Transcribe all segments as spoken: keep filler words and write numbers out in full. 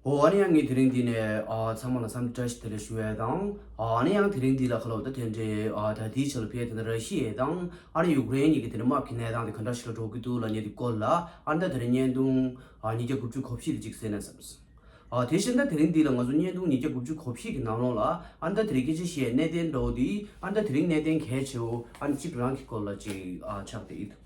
ཨོ་ཨ་ནི་ཡང་ངས་དེ་རིང་འདི་ནས་ཨ་ཚང་མ་ལ་འཚམས་འདྲི་བཀྲ་ཤིས་བདེ་ལེགས་ཞུ་ཡས་དང་། ཨ་ནི་ཡང་དེ་རིང་འདི་ལ་ཁ་ལོ་ད་དེ་འདྲའི་ཨ་ད་ལྟའི་ཆར་ལ་ཕེ་དེ་ནས་ར་ཤི་ཡས་དང་ཨ་ནི་ཡུཀ་རེན་གཉིས་ཀྱི་དེ་ནས་དམག་གི་གནས་སྟངས་དེ་ག་འདྲ་ཞིག་ལ་འགྲོ་གི་འདུག་ལབ་མཁན་དེ་སྐོར་ལ་ཨ་ནི་ད་དེ་རིང་བརྙན་ཐུང་ཨ་ཉིས་བརྒྱ་དགུ་བཅུ་གོ་བཞི་དེ་ཅིག་གསན་ན་བསམས། ཨ་དེ་བཞིན་ད་དེ་རིང་འདི་ལ་ང་ཚོ་བརྙན་ཐུང་ཉིས་བརྒྱ་དགུ་བཅུ་གོ་བཞི་གི་ནང་ལོགས་ལ་ཨ་ནི་ད་དེ་རིང་སྐད་ཆ་བཤད་གནད་དོན་འདྲ་བོ་དེ་ཨ་ནི་ད་དེ་རིང་གནད་དོན་གལ་ཆེ་བོ་ཨ་ནི་གཅིག་རང་གི་སྐོར་ལ་ཅིག་ཨ་ཆགས་བསྡད་ཡོད།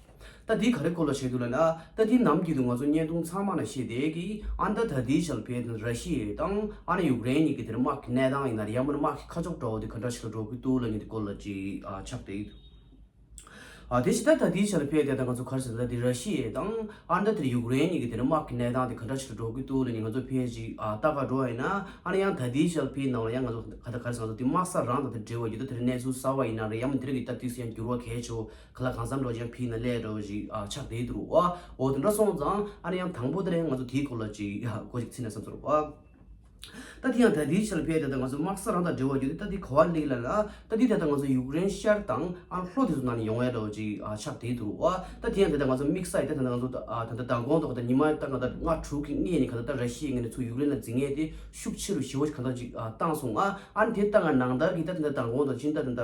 ད་འདི་ག་རེ་སྐོར་ལ་བཤད་འདུག་ལབ་ན། ད་འདི་ནམ་རྒྱུན་དུ་ང་ཚོ་བརྙན་ཐུང་ཚང་མ་ལ་བཤད་བསྡད་ཀྱི་ཨ་ནི་ད་ད་ལྟའི་ཆར་ལ་ཕེ་དེ་ར་ཤི་ཡ་དང་ཨ་ནི་ཡུཀ་རེན་གཉིས་ཀྱི་དེར་དམག་གི་གནས་སྟངས་ཡིན་ན་རེད། ཡང་མིན་ན་དམག་གི་ཁ་ཕྱོགས་འདྲ་བོ་དེ་ག་འདྲ་ཞིག་ལ་འགྲོ་གི་འདུག་ལབ་མཁན་དེ་སྐོར་ལ་ཅིག་ཨ་ཆགས་བསྡད་ཡོད། ཨ་དེ་བཞིན་ད་ད་ལྟའི་ཆར་ལ་ཕེ་དེ་ད་ང་ཚོ་ག་རེ་ཟེར་ད་འདི་ར་ཤི་ཡ་དང་ཨ་ནི་ད་དེར་ཡུཀ་རེན་གཉིས་ཀྱི་དེར་དམག་གི་གནས་སྟངས་དེ་ག་འདྲ་ཞིག་ལ་འགྲོ་གི་འདུག་ལབ་མཁན་ང་ཚོ་ཕེ་ཅིག་ཨ་ལྟ་ག་འགྲོ་བ་ཡིན་ན་ཨ་ནི་ཡང་ད་ལྟའི་ཆར་ལ་ཕེ་ནང་ལ་ཡང་ང་ཚོ་ག་ད་ག་རེ་ཟེར་ང་ཚོ་དེ་དམག་ས་རང་དང་དེ་འབྲེལ་བ་ཡོད། ད་དེར་གནས་ཚུལ་གསར་བ་ཡིན་ན་རེད། ཡང་མིན་དེ་རིང་གི་ད་དུས་སུ་ཡང་འགྱུར་བ་གལ་ཆེ་བོ་ག་ལ་གང་འཚམ་འགྲོ་ཅིག་ཕི་ན་ལས་འགྲོ་ཞིག་ཨ་ཆགས་བསྡད་འདུག་རོ། ཨ་འོ་དེ་འདྲ་སོང་ཙང་ཨ་ནི་ཡང་དང་པོ་དེ་རིང་ང་ཚོ་དེའི་སྐོར་ལ་ཅིག་ཨ་གོ་ཅིག་ཚིག་ནས་བསམ་ཚོར་བ། ད་དེ་ཡང་ད་དེའི་ཆར་ལ་ཕེ་དེ་ད་ང་ཚོ་དམག་ས་རང་དང་འབྲེལ་བ་ཡོད་དེ། ད་དེ་ག་བ་ལེགས་ལ་ལ་ད་དེ་ད་ད་ང་ཚོ་ཡུཀ་རེན་ཤར་དང་ཨ་ལྷོ་དེ་ཚོ་ནང་ནས་ཡོང་ཡ་འདྲ་བོ་ཅིག་ཨ་ཆགས་བསྡད་འདུག་རོ། ཨ་ད་དེ་ཡང་ད་ད་ང་ཚོ་དམིགས་བསལ་ཡིན་ད་ད་ང་ཚོ་ད་ཨ་ད་ད་མདང་དགོང་དུ་ད་ཉི་མ་ད་ང་ད་ལྔ་དྲུག་གི་སྔས་ནས་ག་ད་ད་ར་ཤི་ཡའི་ངོས་ནས་ཚུར་ཡུཀ་རེན་ལ་འཛིང་ཡས་དེ་ཤུགས་ཆེ་རུ་ཞེ་བོ་ཞིག་ག་ད་ཅིག་ཨ་བཏང་སོང་། ཨ་ཨ་ནི་དེ་ད་ང་ནང་ལྟར་གི་ད་ད་ད་མདང་དགོང་དང་ཕྱི་ཟླ་ད་ད་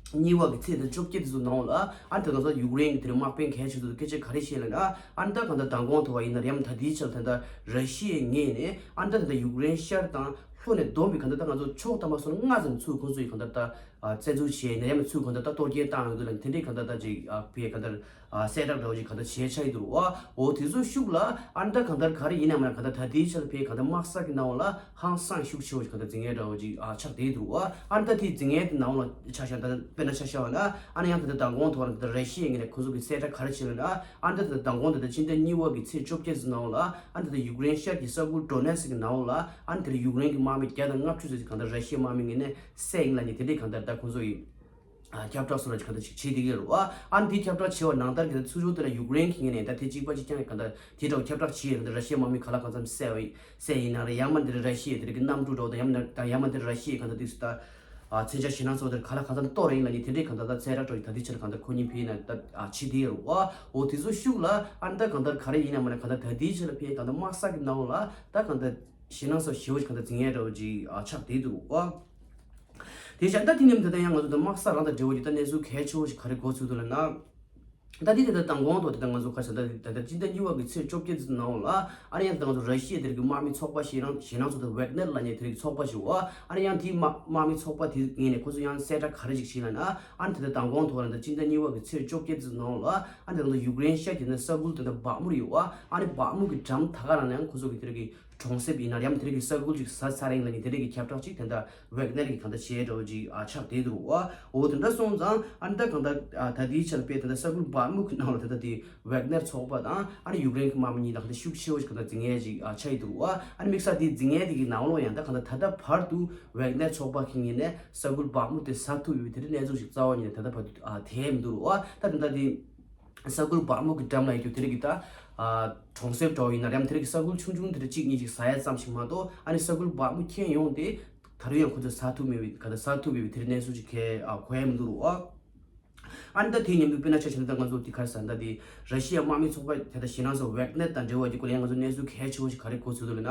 གཉིས་པ་གི་ཚེས་ད་བཅོ་བརྒྱད་དེ་ཚོ་ནང་ལ་ཨ་ནི་ད་ང་ཚོ་ཡུཀ་རེན་གྱི་དེར་དམག་དཔོན་གལ་ཆེ་ཚོ་སྐད་ཆ་ག་རེ་བཤད་ལབ་ན། ཨ་ནི་ད་གང་ལྟར་མདང་དགོང་དུ་བ་ཡིན་ན་རེད། ཡང་ད་དེའི་ཆར་ད་ལྟ་ར་ཤི་ཡའི་ངོས་ནས་ཨ་ནི་ད་ད་ལྟ་ཡུཀ་རེན་ཤར་དང་ལྷོ་ནས་བསྡོམས་པའི་གང་ལྟར་ད་ང་ཚོ་ཕྱོགས་ཐམ་པ་སོ་ལྔ་ཙམ་ཚུར་ཁོང་ཚོ་ཡི་གང་ལྟར་ད་ཨ་བཙན་འཛུལ་བྱས་ནས་ཡང་ན་ཚུར་གང་ལྟར་ད་གཏོར་སྐྱོན་བཏང་ཡོང་དུས་ལ་དེ་འདྲའི་གང་ལྟར་ད་ཅིག་ཨ་བའི་གང་ལྟར་ཨ་གསལ་བསྒྲགས་འདྲ་བོ་ཅིག་གང་ལྟར་བྱས་ཆགས་ཡི་འདུག་རོ། ཨ་འོ་དེ་ཚོ་ཤུགས་ལ་ཨ་ནི་ད་གང་ལྟར་ག་རེ་ཡིན་ན་མ་ན་གང་ལྟར་ད་དེའི་ཆར་བའི་གང་ལྟར་དམག་ས་གི་ནང་ལ་ཧང་སང་ཤུགས་ཆེ་བོ་ཅིག་གང་ལྟར་འཛིང་ཡས་འདྲ་བོ་ཅིག་ཨ་ཆགས་བསྡད་འདུག་རོ། ཨ་ནི་ད་དེའི་འཛིང་ཡས་དེ་ནང་ལ་ཆ་བཞག་ད་དཔེར་ན་ཆ་བཞག་པ་ན་ཨ་ནི་ཡང་ད་ལྟ་མདང་དགོང་དུ་བ་ན་ད་ལྟ་ར་ཤི་ཡའི་ངོས་ནས་ཁོ་ཚོ་གི་གསལ་བསྒྲགས་ག་རེ་བྱས་ལབ་ན། ཨ་ནི་ད་ལྟ་མདང་དགོང་དུ་ད་ཕྱི་ཟླ་གཉིས་པ་གི་ཚེས་བཅོ་བརྒྱད་ཙམ་ནང་ལ་ཨ་ནི་ད་ལྟ་ཡུཀ་རེན་ཤར་གྱི་ས་ཁུལ་ཌོ་ནེ་སི་ཀི་ནང་ལ་ཨ་ནི་ད་ལྟ་ཡུཀ་རེན་གྱི་དམག་མི་བརྒྱ་དང་ལྔ་བཅུ་ཙམ་ཞིག་གང་ལྟར་ར་ཤི་ཡའི་དམག་མི་ངོས་ནས་བསད་ཡིན་ལབ་མཁན་དེ་འདྲའི་གང་ལྟར་ད་ཁོང་ཚོ་ཡི་ཨ་ཁྱབ་བསྒྲགས་སོགས་ལ་གང་ལྟར་ཞིག་བྱེད་བསྡད་ཀྱི་རེད་བ། ཨ་ནི་དེ་ཁྱབ་བསྒྲགས་བྱས་པ་ནང་ལྟར་གྱི་ད་ཚུར་ཚུར་དེ་ལ་ཡུཀ་རེན་གྱི་ངོས་ནས་ད་དེ་གཅིག་པ་གཅིག་རྐྱང་གི་གང་ལྟར་དེ་འདྲ་བོ་ཁྱབ་བསྒྲགས་བྱས་ཡོད། གང་ལྟར་ར་ཤི་ཡའི་དམག་མི་ག་ལ་གང་འཚམ་བསད་པ་ཡིན། བསད་ཡིན་ན་རེད། ཡང་མ་འདིར་ར་ཤི་ཡའི་དེ་རིགས་ཀྱི་གནམ་གྲུ་འདྲ་བོ་དང་ཡང་མ་ཡང་མ་འདིར་ར་ཤི་ཡའི་གང་ལྟར་དེ་ཚོ་ད་ཨ་མཚོན་ཆ་ཞེད་སྣང་ཚོགས་དེར་ག་ལ་གང་འཚམ་གཏོར་ཡིན་ལབ་མཁན་དེ་འདྲའི་གང་ལྟར་ད་གསལ་བསྒྲགས་འདྲ་བོ་ད་ལྟའི་ཆར་གང་ལྟར་ཁོ་གཉིས་ཕེ་ཡིན་ན་ད་ཨ་བྱེད་བསྡད་ཡོད་རེད་བ། འོ་དེ་ཚོ་ཤུགས་ལ་ཨ་ནི་ད་གང་ལྟར་ག་རེ་ཡིན་ན་མ་ན་གང་ལྟར་ད་ལྟའི་ཆར་ལ་ཕེ་གང་ལྟར་དམག་ས་གི་ནང་ལ་ད་གང་ལྟར་ཞེད་སྣང་ཚོགས་ཞེ་བོ་ཞིག་གང་ལྟར་འཛིང་ཡས་འདྲ་བོ་ཅིག་ཨ་ཆགས་བསྡད་འདུག་བ། དེ་བཞིན་ད་དེ་ནས་ད་ལྟ་ཡང་ང་ཚོ་ད་དམག་ས་རང་དང་འབྲེལ་བ་ཡོད་ད་གནས་ཚུལ་གལ་ཆེ་བོ་ཞིག་ག་རེ་གོ་ཚུལ་འདུག་ལབ་ན། ད་དེ་དེ་ད་མདང་དགོང་དུ་དེ་ད་ང་ཚོ་ཁ་ཤས་ད་ད་ད་སྤྱི་ཟླ་གཉིས་པ་གི་ཚེས་བཅོ་བརྒྱད་ཙམ་ནང་ལ་ཨ་ནི་ཡང་ད་ང་ཚོ་ར་ཤི་ཡ་དེ་རིགས་ཀྱི་དམག་མི་ཚོགས་པ་ཞེད་སྣང་ཞེད་སྣང་ཚོགས་ད་ཝེག་ནེར་ལབ་མཁན་དེ་རིགས་ཚོགས་པ་ཞིག་འོ། ཨ་ནི་ཡང་དེའི་དམག་དམག་མི་ཚོགས་པ་དེ་ངོས་ནས་ཁོ་ཚོ་ཡང་གསལ་བསྒྲགས་ག་རེ་ཞིག་བྱས་ལབ་ན། ཨ་ནི་དེ་ད་མདང་དགོང་དུ་ལ་ད་སྤྱི་ཟླ་གཉིས་པ་གི་ཚེས་བཅོ་བརྒྱད་ཙམ་ནང་ལ་ཨ་ནི་ད་ང་ཚོ་ཡུཀ་རེན་ཤར་གྱི་ད་ས་ཁུལ་དེ་ད་བག་མུར་ཡོད་ཨ། ཨ་ནི་བག་མུར་གྱི་འགྲམ་ད་ག་རང་ལ་ཡང་ཁོ་ཚོ་གི་དེ་རིགས་ཀྱི་གྲོང་གསེབ་ཡིན་ན་རེད། ཡང་དེ་རིགས་ཀྱི་ས་ཁུལ་ཅིག་ཟ་ཚར་ཡིན་ལབ་མཁན་དེ་འདྲས་ཀྱི་ཁྱབ་བསྒྲགས་ཅིག་དེ་འདྲ་ཝེག་ནེར་གྱི་གང་ལྟར་བྱས་འདྲ་བོ་ཅིག་ཨ་ཆགས་བསྡད་འདུག་བ། འོ་དེ་འདྲ་སོང་ཙང་ཨ་ནི་ད་གང་ལྟར་ཨ་ད་ལྟའི་ཆར་དཔེ་དེ་འདྲ་ས་ཁུལ་བག་མུག་གི་ནང་ལ་དེ་འདྲ་དེ་ཝེག་ནེར་ཚོགས་པ་དང་ཨ་ནི་ཡུཀ་རེན་གྱི་དམག་མི་གཉིས་ལ་གང་ལྟར་ཤུགས་ཆེ་བོ་ཞིག་གང་ལྟར་འཛིང་ཡས་ཅིག་ཨ་ཆགས་ཡི་འདུག་བ། ཨ་ནི་དམིགས་བསལ་དེ་འཛིང་ཡས་དེ་གི་ནང་ལོགས་ཡང་ད་གང་ལྟར་ད་ལྟ་བར་དུ་ཝེག་ནེར་ཚོགས་པ་གི་ངོས་ནས་ས་ཁུལ་བག་མུག་དེ་ཟ་ཐུབ་ཡོད་པའི་དེ་འདྲའི་གནས་ཚུལ་ཞིག་རྩ་བ་ཉིད་ནས་ད་ལྟ་བར་དུ་ཨ་དེ་མི་འདུག་བ། ད་དེ་འདྲ་དེ། ས་ཁུལ་བག་མུག་གི་འགྲམ་ལ་ཡོད་རྒྱུ་དེ་རིགས་ཀྱི་ད། ཨ་གྲོང་གསེབ་འདྲ་བོ་ཡིན་ན་རེད། ཡང་དེ་རིགས་ཀྱི་ས་ཁུལ་ཆུང་ཆུང་དེ་འདྲ་གཅིག་གཉིས་ཅིག་ཟ་ཡ་ཙམ་ཞིག་མ་གཏོགས་ཨ་ནི་ས་ཁུལ་བག་མུག་ཁྱོན་ཡོངས་དེ་ད་རུང་ཡང་ཁོ་ཚོས་ཟ་ཐུབ་མེད་པའི་ག་ད་ཟ་ཐུབ་ཡོད་པའི་དེ་རིགས་གནས་ཚུལ་ཅིག་གས་ཨ་གོ་ཡ་མི་འདུག་རོ། ཨ་ནི་ད་དེ་མཉམ་དུ་དཔེར་ན་ཆ་བཞག་ན་ད་ང་ཚོ་དེ་ག་རེ་ཟ་ད་དེ་ར་ཤི་ཡ་དམག་མི་ཚོགས་པ་དེ་ད་ཞེད་སྣང་ཚོགས་ཝེག་ནེར་དང་འབྲེལ་བ་གྱི་སྐོར་ལ་ཡང་ང་ཚོ་གནས་ཚུལ་གལ་ཆེ་བོ་ཞིག་ག་རེ་གོ་ཚུལ་འདུག་ལབ་ན།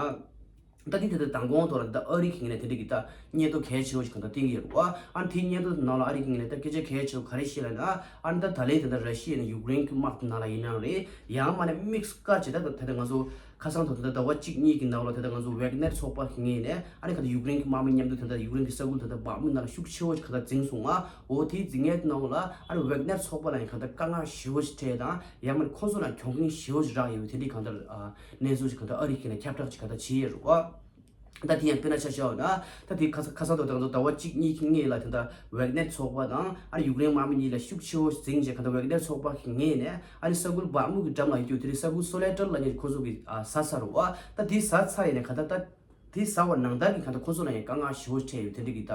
ད་ཐེངས་དེ་ལྟར་མདང་དགོང་ཐོག་ལ་ད་ཨ་རི་གི་ངོས་ནས་དེ་འདྲ་གི་ད་སྙན་ཐོ་གལ་ཆེ་བོ་ཞིག་གང་ལྟར་བཏིང་གི་ཡོད་རེད་བ། ཨ་ནི་དེའི་སྙན་ཐོ་ནང་ལ་ཨ་རི་གི་ངོས་ནས་ད་སྐད་ཆ་གལ་ཆེ་བོ་ག་རེ་བཤད་ལབ་ན། ཨ་ནི་ད་ད་ལན་དེ་ད་ར་ཤི་ཡ་ནས་ཡུཀ་རེན་གྱི་དམག་དེ་ནང་ལ་ཡིན་ནའང་རེད། ཡང་མ་ནས་དམིགས་བཀར་བྱས་ད་ད་ད་ང་ཚོ་ཁ་སང་ཐོག་ད་ད་ཟླ་བ་གཅིག་གཉིས་ཀྱི་ནང་ལ་ད་ད་ང་ཚོ་ཝེག་ནེར་ཚོགས་པ་གི་ངོས་ནས་ཨ་ནི་ག་ད་ཡུཀ་རེན་གྱི་དམག་མི་མཉམ་དུ་ད་ད་ཡུཀ་རེན་གྱི་ས་ཁུལ་ད་ད་བག་མུག་ནང་ལ་ཤུགས་ཆེ་བོ་ཞིག་གང་ལྟར་འཛིང་སོང་ང་། འོ་དེའི་འཛིང་ཡས་དེ་ནང་ལ་ཨ་ནི་ཝེག་ནེར་ཚོགས་པ་ལ་ཡང་གང་ལྟར་དཀའ་ངལ་ཞེ་བོ་ཞིག་འཕྲད་དང་ཡང་མ་ནས་ཁོ་ཚོ་ལ་གྱོང་གུན་ཞེ་བོ་ཞིག་རག་ཡོད་པའི་དེ་འདྲའི་གང་ལྟར་ཨ། གནས་ཚུལ་ཞིག་གང་ལྟར་ཨ་རི་གི་ནས་ཁྱབ་བསྒྲགས་ཅིག་གང་ལྟར་བྱས་ཡོད་རེད་བ། ད་དེ་ཡང་དཔེར་ན་ཆ་བཞག་ན་ད་དེ་ཁ་ཁ་སང་ཐོག་ད་ང་ཚོ་ཟླ་བ་གཅིག་གཉིས་ཀྱི་སྔོན་ལ་དེ་འདྲ་ཝེག་ནེར་ཚོགས་པ་དང་ཨ་ནི་ཡུཀ་རེན་དམག་མི་གཉིས་ལ་ཤུགས་ཆེ་བོ་འཛིང་བྱས་གང་ལྟར་ཝེག་ནེར་ཚོགས་པ་གི་ངོས་ནས་ཨ་ནི་ས་ཁུལ་བག་མུག་གི་འགྲམ་ལ་ཡོད་རྒྱུ་དེ་རིང་ས་ཁུལ་སོ་ལེ་ཏར་ལབ་མཁན་ཁོ་ཚོ་གིས་ཨ་ཟ་ཚར་རེད་བ། ད་དེ་ཟ་ཚར་ཡིན་ནའི་གང་ལྟར་ད་དེ་ཟ་བ་ནང་ལྟར་གྱི་གང་ལྟར་ཁོ་ཚོ་ལ་ཡང་དཀའ་ངལ་ཞེ་བོ་འཕྲད་ཡོད་དེ་འདྲ་གི་ད་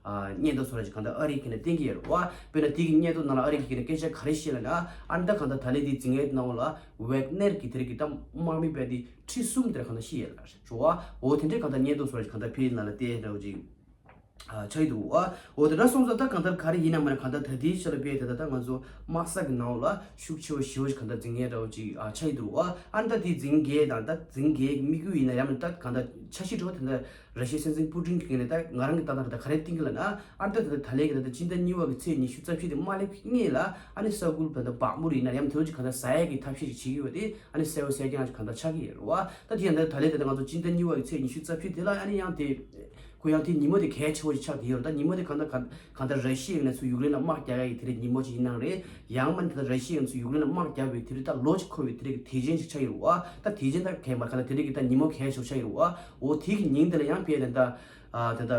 ཨ་སྙན་ཐོ་ཚོ་ར་ཅིག་གང་ལྟར་ཨ་རི་གི་ནས་བཏིང་གི་ཡོད་རེད་བ། དཔེར་ན་དེ་གི་སྙན་ཐོ་ནང་ལ་ཨ་རི་གི་ནས་སྐད་ཆ་ག་རེ་བཤད་ལབ་ན། ཨ་ནི་ད་གང་ལྟར་ད་ལན་དེ་འཛིང་ཡས་ནང་ལ་ཝེག་ནེར་གི་དེ་རིགས་ཀྱི་ད་དམག་མི་བས་དེ་ཁྲི་གསུམ་དེར་གང་ལྟར་ཤི་ཡོད་རེད་བ། འོ་དེ་འདྲའི་གང་ལྟར་སྙན་ཐོ་ཚོ་ར་ཅིག་གང་ལྟར་ཕེ་ནང་ལ་བལྟས་འདྲ་བོ་ཅིག་ཆགས་ཀྱི་འདུག་བ། འོ་དེ་འདྲ་སོང་ཙང་ད་གང་ལྟར་ག་རེ་ཡིན་ན་མ་རེད། གང་ལྟར་ད་ལྟའི་ཆ་ལ་དཔེ་དེ་ད་ལྟ་ང་ཚོ་དམག་ས་གི་ནང་ལ་ཤུགས་ཆེ་བ་ཞེ་པོ་ཞིག་གང་ལྟར་འཛིང་མཁན་འདྲ་བོ་ཅིག་ཆགས་ཀྱི་འདུག་བ། ཨ་ནི་ད་དེ་འཛིང་མཁན་དང་ད་འཛིང་མཁན་གྱི་དམིགས་ཡུལ་ཡིན་ན་ཡང་མིན་ད་གང་ལྟར་འཆར་གཞི་འདྲ་བོ་དེ་འདྲ་ར་ཤི་ཡའི་སྲིད་འཛིན་པུ་ཏིན་གྱིས་ནས་ད་ང་རང་གི་ལྟ་སྟངས་ད་ག་རེ་བསྟན་གྱི་ལབ་ན། ཨ་ནི་ད་ད་ད་ལན་གྱི་ད་ལྟ་སྤྱི་ཟླ་གཉིས་པ་གི་ཚེས་ཉི་ཤུ་རྩ་བཞི་དེ་མ་སླེབས་སྔོན་ལ་ཨ་ནི་ས་ཁུལ་ད་ད་བག་མུར་ཡིན་ན་ཡང་དེ་འདྲ་ཅིག་གང་ལྟར་ཟ་ཡས་ཀྱི་ཐབས་ཤེས་ཅིག་བྱེད་ཀྱི་ཡོད་དེ་ཨ་ནི་གསལ་བོ་གསལ་རྐྱང་ཅིག་གང་ལྟར་ཆགས་ཀྱི་ཡོད་རེད་བ། ད་དེ་ཡང་ད་ད་ལན་ད་ད་ང་ཚོ་སྤྱི་ཟླ་གཉིས་པ་གི་ཚེས་ཉི་ཤུ་རྩ་བཞི་དེ་ལ་ཨ་ནི་ཡང་དེ། ཁོ་ཡང་དེ་ཉིན་མོ་དེ་གལ་ཆེ་བོ་ཞིག་ཆགས་བསྡད་ཡོད་རེད། ད་ཉིན་མོ་དེ་གང་ལྟར་གང་གང་ལྟར་ར་ཤི་ཡ་ནས་ཚུར་ཡུཀ་རེན་ལ་དམག་རྒྱག་ཡ་ཡི་དེ་རིང་ཉིན་མོ་ཅིག་ཡིན་ནའང་རེད། ཡང་མིན་ད་ལྟ་ར་ཤི་ཡ་ནས་ཚུར་ཡུཀ་རེན་ལ་དམག་རྒྱག་པའི་དེ་རིང་ད་ལོ་གཅིག་འཁོར་བའི་དེ་རིང་གི་དུས་ཆེན་ཞིག་ཆགས་ཡོད་རེད་བ། ད་དུས་ཆེན་ད་གལ་མ་གང་ལྟར་དེ་རིང་གི་ད་ཉིན་མོ་གལ་ཆེ་བོ་ཆགས་ཡོད་རེད་བ། འོ་དེ་གི་ཉིན་དེ་ལ་ཡང་དཔེ་ད་ལྟ་ཨ་ད་ལྟ་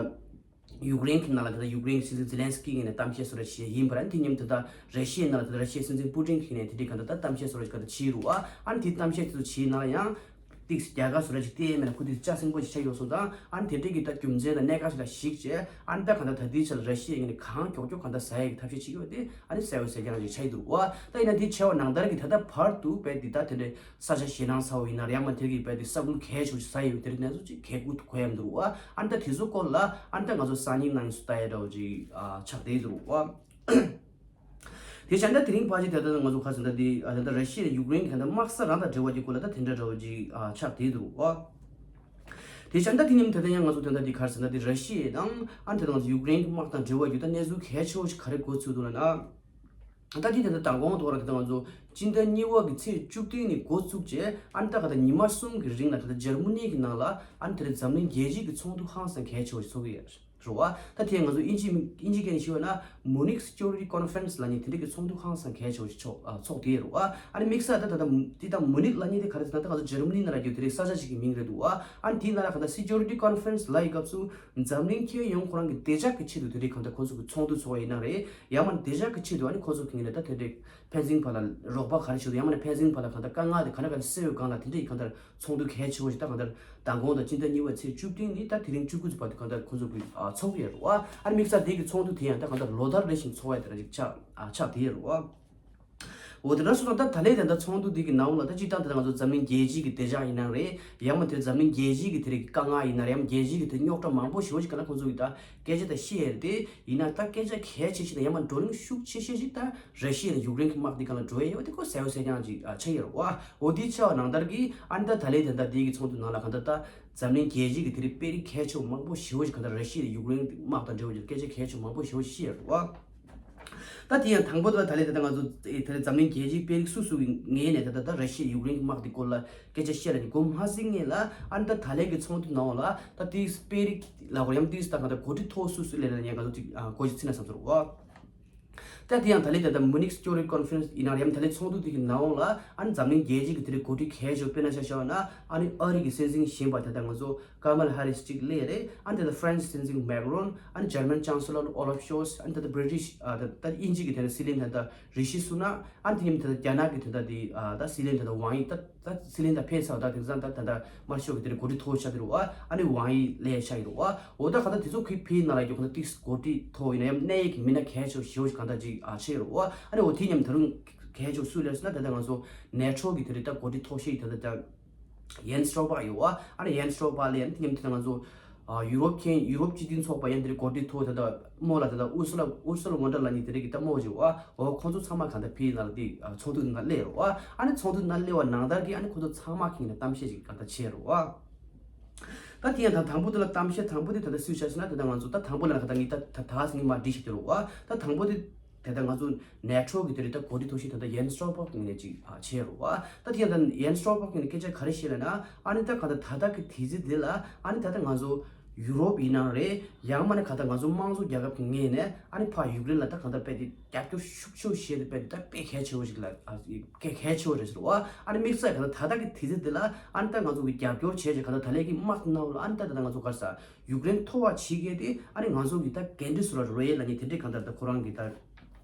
ཡུཀ་རེན་གྱི་ནང་ལ་ད་ལྟ་ཡུཀ་རེན་གྱི་སྲིད་འཛིན་ཛེ་ལན་སི་ཀི་ངོས་ནས་གཏམ་བཤད་བཟོ་འདྲ་བྱས་ཡིན་པ་རེད། དེ་མཉམ་དུ་ད་ལྟ་ར་ཤི་ཡའི་ནང་ལ་ད་ལྟ་ར་ཤི་ཡའི་སྲིད་འཛིན་པུ་ཏིན་གྱིས་ནས་དེ་འདྲའི་གང་ལྟར་ད་གཏམ་བཤད་བཟོ་འདྲ་ཞིག་གང་ལྟར་བྱས་ཡོད་རེད་བ། ཨ་ནི་དེ་གཏམ་བཤད་དེ་ཚོ་བྱས་ནང་ལ་ཡང་། ཏིག་རྒྱལ་ཁ་བཟོ་འདྲ་ཅིག་བལྟས་མེད་ན་ཁོ་དེ་ལྕགས་སྲིན་པོ་ཞིག་ཆགས་ཡོད་སོང་ཙང་། ཨ་ནི་དེ་འདྲའི་གི་ད་རྒྱུ་མཚན་དང་གནད་འགག་ཞིག་ལ་གཞིགས་བྱས། ཨ་ནི་ད་གང་ལྟར་ད་ལྟའི་ཆར་ར་ཤི་ཡའི་ངོས་ནས་གང་མགྱོགས་མགྱོགས་གང་ལྟར་ཟ་ཡག་གི་ཐབས་ཤེས་བྱེད་ཀྱི་ཡོད་དེ་ཨ་ནི་གསལ་བོ་གསལ་རྐྱང་ཞིག་ཆགས་ཀྱི་འདུག་བ། ད་ཡིན་ན་དེ་བྱས་པ་ནང་ལྟར་གྱི་ད་ལྟ་བར་དུ་རྦད་དེ་ད་དེ་འདྲའི་ས་ཆ་ཞེད་སྣང་ཚ་བོ་ཡིན་ན་རེད། ཡང་མིན་དེ་གི་རྦད་དེ་ས་ཁུལ་གལ་ཆེ་བོ་ཞིག་ཟ་ཡི་ཡོད་དེ་འདྲའི་གནས་ཚུལ་ཅིག་གལ་ཀུན་ཏུ་གོ་ཡ་མི་འདུག་བ། ཨ་ནི་ད་དེ་ཚོ་སྐོར་ལ་ཨ་ནི་ད་ང་ཚོ་སང་ཉིན་གནངས་ཉིན་སུ་ལྟ་ཡ་འདྲ་བོ་ཅིག་ཆགས་བསྡད་འདུག་བ། དེ་བྱས་ན་དེ་རིང་ཕལ་ཆེར་ད་ལྟ་ང་ཚོ་ག་རེ་ཟེར་ན་དེ་ད་ལྟ་ར་ཤི་ཡ་ཡུཀ་རེན་གྱི་ད་ལྟ་དམག་ས་རང་དང་འབྲེལ་བ་གྱི་སྐོར་ལ་ད་དེ་འདྲ་འདྲ་བོ་ཅིག་ཆགས་བསྡད་འདུག་བ། དེ་བྱས་ན་ད་དེ་ཉིན་ད་ལྟ་ཡང་ང་ཚོ་ད་ལྟ་དེ་ག་རེ་ཟེར་ན་དེ་ར་ཤི་ཡ་དང་ཨ་ནི་ད་ལྟ་ང་ཚོ་ཡུཀ་རེན་གྱི་དམག་དང་འབྲེལ་བ་ཡོད་ད་གནས་ཚུལ་གལ་ཆེ་བོ་ཞིག་ག་རེ་གོ་ཚུལ་འདུག་ལབ་ན། ད་དེ་ད་ལྟ་མདང་དགོང་དོ་ར་ད་ལྟ་ང་ཚོ་སྤྱི་ཟླ་གཉིས་པ་གི་ཚེས་བཅུ་བདུན་ནས་འགོ་བཙུགས་བྱས་ཨ་ནི་ད་ག་ད་ཉི་མ་གསུམ་གྱི་རིང་ལ་ད་ལྟ་འཇར་མ་ནི་གི་ནང་ལ་ཨ་ནི་དེ་རིང་འཛམ་གླིང་རྒྱལ་སྤྱི་གི་ཚོགས་འདུ་ཧང་སང་གལ་ཆེ་བོ་ཞིག་ཚོགས་ཀྱི་ཡོད། རེད་བ། ད་དེ་ང་ཚོ་དབྱིན་ཇི་མི་དབྱིན་ཇི་སྐད་ནས་ཞུས་པ་ན་Munich Security Conference ལབ་མཁན་དེ་འདྲ་གི་ཚོགས་འདུ་ཧང་སང་གལ་ཆེ་བ་ཞིག་ཚོགས་ཨ་ཚོགས་དེ་རེད་བ། ཨ་ནི་དམིགས་བསལ་ད་ད་ད་དེ་ད་Munich ལབ་མཁན་དེ་ག་རེ་ཟེར་ན་ད་ང་ཚོ་འཇར་མ་ནི་ནང་ལ་ཡོད་དེ་རེད། ས་ཆ་ཞིག་གི་མིང་རེད་འདུག་བ། ཨ་ནི་དེའི་ནང་ལ་ག་ད་Security Conference ལབ་ཡི་སྐབས་སུ་འཛམ་གླིང་ཁྱོན་ཡོངས་ཁོ་རང་གི་བདེ་འཇགས་ཀྱི་ཆེད་དུ་དེ་འདྲའི་གང་ལྟར་ཁོ་ཚོ་གི་ཚོགས་འདུ་ཚོགས་པ་ཡིན་ན་རེད། ཡང་མིན་བདེ་འཇགས་ཀྱི་ཆེད་དུ་ཨ་ནི་ཁོ་ཚོ་གི་ངོས་ནས་ད་དེ་འདྲའི་ཕན་ཚུན་བར་ལ་རོགས་པ་ག་རེ་བྱེད་དུ་ཡང་མིན་ཕན་ཚུན་བར་ལ་གང་ལྟར་དཀའ་ངལ་དེ་ག་ན་ག་ནས་སེལ་ཡོད་སྒང་ལ་དེ་འདྲའི་གང་ལྟར་ཚོགས་འདུ་གལ་ཆེ་བོ་ཞིག་ད་གང་ལྟར་མདང་དགོང་དང་སྤྱི་ཟླ་གཉིས་པ་ཚེས་བཅུ་བདུན་ནས་ད་དེ་རིང་བཅུ་དགུ་ཚོ་བར་དུ་གང་ལྟར་ཁོང་ཚོ་གི་ཨ་ཚོགས་ཀྱི་ཡོད་རེད་བ། ཨ་ནི་དམིགས་བསལ་དེ་གི་ཚོགས་འདུ་དེ་ཡང་ད་གང་ལྟར་ལོ་ལྟར་རེ་བཞིན་ཚོགས་ཡ་དེ་འདྲ་ཞིག་ཆགས་ཨ་ཆགས་བསྡད་ཡོད་རེད་བ། འོ་དེ་འདྲ་སོང་ཙང་ད་ད་ལན་དེ་འདྲ་ཚོགས་འདུ་འདི་གི་ནང་ལ་ད་སྤྱིར་བཏང་དེ་ང་ཚོ་འཛམ་གླིང་རྒྱལ་སྤྱི་གི་བདེ་འཇགས་ཡིན་ནའང་རེད། ཡང་མ་དེ་འཛམ་གླིང་རྒྱལ་སྤྱི་གི་དེ་རིགས་དཀའ་ངལ་ཡིན་ན་རེད། ཡང་རྒྱལ་སྤྱི་གི་དེ་རྙོག་དྲ་མང་པོ་ཞེ་པོ་ཞིག་ག་ན་ཁོང་ཚོ་གི་ད་སྐད་ཆ་ད་བཤད་ཡ་རེད་དེ། ཡིན་ན་ད་སྐད་ཆ་གལ་ཆེ་ཤོས་དང་ཡང་མ་བགྲོ་གླེང་ཤུགས་ཆེ་ཤོས་ཤིག་ད་ར་ཤི་ཡ་དང་ཡུཀ་རེན་གྱི་དམག་འདི་སྒང་ལ་འགྲོ་ཡ་ཡོད་དེ་ཁོ་གསལ་པོ་གསལ་རྐྱང་ཅིག་ཨ་ཆགས་ཡོད་རེད་བ། འོ་དེ་ཆགས་པ་ནང་ལྟར་གྱི་ཨ་ནི་ད་ད་ལན་དེ་འདྲ་དེ་གི་ཚོགས་འདུ་ནང་ལ་གང་ལྟར་ད་འཛམ་གླིང་རྒྱལ་སྤྱི་གི་དེ་རིགས་དཔོན་རིགས་གལ་ཆེ་བ་མང་པོ་ཞེ་པོ་ཞིག་གང་ལྟར་ར་ཤི་ཡ་དང་ཡུཀ་རེན་དམག་དང་འབྲེལ་བ་ཡོད་སྐད་ཆ་གལ་ཆེ་བ་མང་པོ་ཞེ་པོ་ཞིག་བཤད་ཡོད་རེད་བ། ད་དེ་ཡང་དང་པོ་དེ་ལ་ད་ལན་དེ་ད་ང་ཚོ་དེ་ལ་འཛམ་གླིང་རྒྱལ་སྤྱིའི་དཔོན་རིགས་སུ་སུ་གི་ངོས་ནས་ད་ད་ད་ར་ཤི་ཡ་ཡུཀ་རེན་གྱི་དམག་དེ་སྐོར་ལ་སྐད་ཆ་བཤད་ལ་ནི་གོ་མ་ཟིན་ངེས་ལ་ཨ་ནི་ད་ད་ལན་གྱི་ཚོགས་འདུ་ནང་ལ་ད་དེ་དཔོན་རིགས་ལ་གོ་ཡང་དེ་ད་གང་ལྟར་འགོ་ཁྲིད་ཐོག་སུ་སུ་ལས་ལ་ངས་ང་ཚོ་ཅིག་ཨ་གོ་ཞིག་ཚིག་ན་བསམ་ཚོར་བ། ད་དེ་ཡང་ད་ལན་ད་ལྟ་Munich Security Conference ཡིན་ན་ཡང་ད་ལན་ཚོགས་འདུ་དེ་གི་ནང་ལ་ཨ་ནི་འཛམ་གླིང་རྒྱལ་སྤྱི་གི་དེ་རིགས་འགོ་ཁྲིད་གལ་ཆེ་བ་དཔེར་ན་ཆ་བཞག་ན་ཨ་ནི་ཨ་རི་གི་སྲིད་འཛིན་གཞོན་པ་ད་ལྟ་ང་ཚོ་Kamala Harris ཅིག་སླེབས་རེད། ཨ་ནི་ད་ལྟ་France སྲིད་འཛིན་Macron ཨ་ནི་German Chancellor Olaf Scholz ཨ་ནི་ད་ལྟ་British ཨ་ད་ད་དབྱིན་ཇི་གི་དེ་ནས་སྲིད་བློན་ད་ལྟ་རི་ཤི་སུ་ནག་ཨ་ནི་དེ་ཉིན་ད་ལྟ་རྒྱ་ནག་གི་ད་ལྟ་དེ་ཨ་ད་སྲིད་བློན་ད་ལྟ་ཝང་ཡི་ད། ད་སྲིད་བློན་ད་ཕེབས་ཚར་བ་ད་དེང་སང་ད་ད་ད་དམར་ཤོག་གི་དེ་རིང་འགོ་ཁྲིད་ཐོག་ཆགས་ཀྱི་རེད་བ། ཨ་ནི་ཝང་ཡི་སླེབས་ཆགས་ཀྱི་རེད་བ། འོ་ད་ག་ད་དེ་ཚོ་ཁོའི་ཕའི་ནང་ལ་ཡོད་ག་ད་ཏིག་འགོ་ཁྲིད་ཐོག་ཡིན་ན་ཡང་གནད་ཡོད་ཀྱི་མི་སྣ་གལ་ཆེ་ཞེ་པོ་ཞིག་གང་ད་ཅིག་ཨ་ཆགས་ཀྱི་རེད་བ། ཨ་ནི་འོ་དེ་མཉམ་ད་རུང་གལ་ཆེ་སུ་སླེབས་སོང་ན་ད་ད་ང་ཚོ་ནེ་ཊོ་གི་དེ་རིང་ད་འགོ་ཁྲིད་ཐོག་ཤེས་ད་ད་ད་ཡན་སི་སྟོལ་པག་ཡོད་བ། ཨ་ནི་ཡན་སི་སྟོལ་པག་སླེབས་ཨ་ནི་དེ་མཉམ་དེ་ད་ང་ཚོ་ཨ་ཡུ་རོབ་མཁན་ཡུ་རོབ་སྤྱི་མཐུན་ཚོགས་པ་ཡང་དེ་རིང་འགོ་ཁྲིད་ཐོག་ད་ད་རྨོ་ལ་ད་ད་ཨུར་སུ་ལ་ཨུར་སུ་ལ་ཝོན་ཌར་ལ་ཡན་དེ་རིང་གི་ད་རྨོ་ཡོད་བ། འོ་ཁོང་ཚོ་ཚང་མ་གང་ལྟར་ཕའི་ནང་ལ་དེ་ཚོགས་འདུ་ནང་སླེབས་རོགས་ཨ། ཨ་ནི་ཚོགས་འདུ་ནང་སླེབས་པ་ནང་ལྟར་གྱི་ཨ་ནི་ཁོང་ཚོ་ཚང་མ་གིས་ནས་གཏམ་བཤད་ཅིག་གང་ལྟར་བྱས་རོགས་ཨ། ད་དེ་ཡང་ད་དང་པོ་དེ་ལ་གཏམ་བཤད་དང་པོ་དེ་ད་ལྟ་སུས་བྱས་ཟེར་ན་དེ་ད་ང་ཚོ་ད་དང་པོ་ལ་ད་ངས་ད་ད་ད་ངས་མར་བྲིས་ཤིག་དེ་རོགས་ཨ། ད་དང་པོ་དེ་དེ་ད་ང་ཚོ་ནེ་ཊོ་གི་དེ་རེད་ད་འགོ་ཁྲིད་ཐོག་ཤེས་ད་ད་ཡན་སི་སྟོལ་པག་གིས་ནས་ཅིག་བྱས་རོགས་ཨ། ད་དེ་ཡང་ད་ཡན་སི་སྟོལ་པག་གིས་ནས་སྐད་ཆ་ག་རེ་བཤད་ལབ་ན་ཨ་ནི་ད་གང་ལྟར་ད་ལྟ་གི་དུས་ཚོད་འདི་ལ་ཨ་ནི་ད་ལྟ་ང་ཚོ་ཡུ་རོབ་ཡིན་ནའང་རེད། ཡང་མིན་ན་གང་ལྟར་ང་ཚོ་དམངས་གཙོ་རྒྱལ་ཁབ་ཀྱི་ངོས་ནས་ཨ་ནི་ཕར་ཡུཀ་རེན་ལ་ད་གང་ལྟར་རྦད་དེ་རྒྱབ་སྐྱོར་ཤུགས་ཆེ་བོ་བྱས་ཏེ་རྦད་དེ་ད་དཔེ་གལ་ཆེ་བོ་ཞིག་ལ་ཨ་གལ་གལ་ཆེ་བོ་རེད་ཟེར་བ། ཨ་ནི་དམིགས་བསལ་གང་ལྟར་ད་ལྟ་གི་དུས་ཚོད་འདི་ལ་ཨ་ནི་ད་ང་ཚོ་གི་རྒྱབ་སྐྱོར་བྱས་བྱས་གང་ལྟར་ད་ལན་གྱི་དམག་ནང་ལ་ཨ་ནི་ད་ད་ང་ཚོ་ག་རེ་ཟ་ཡུཀ་རེན་མཐོ་བ་བྱེད་མཁན་དེ་ཨ་ནི་ང་ཚོ་གི་ད་འགན་འཁྲི་སུ་ལ་རོལ་ཡས་ལབ་མཁན་དེ་འདྲའི་གང་ལྟར་ད་ཁོ་རང་གི་ད།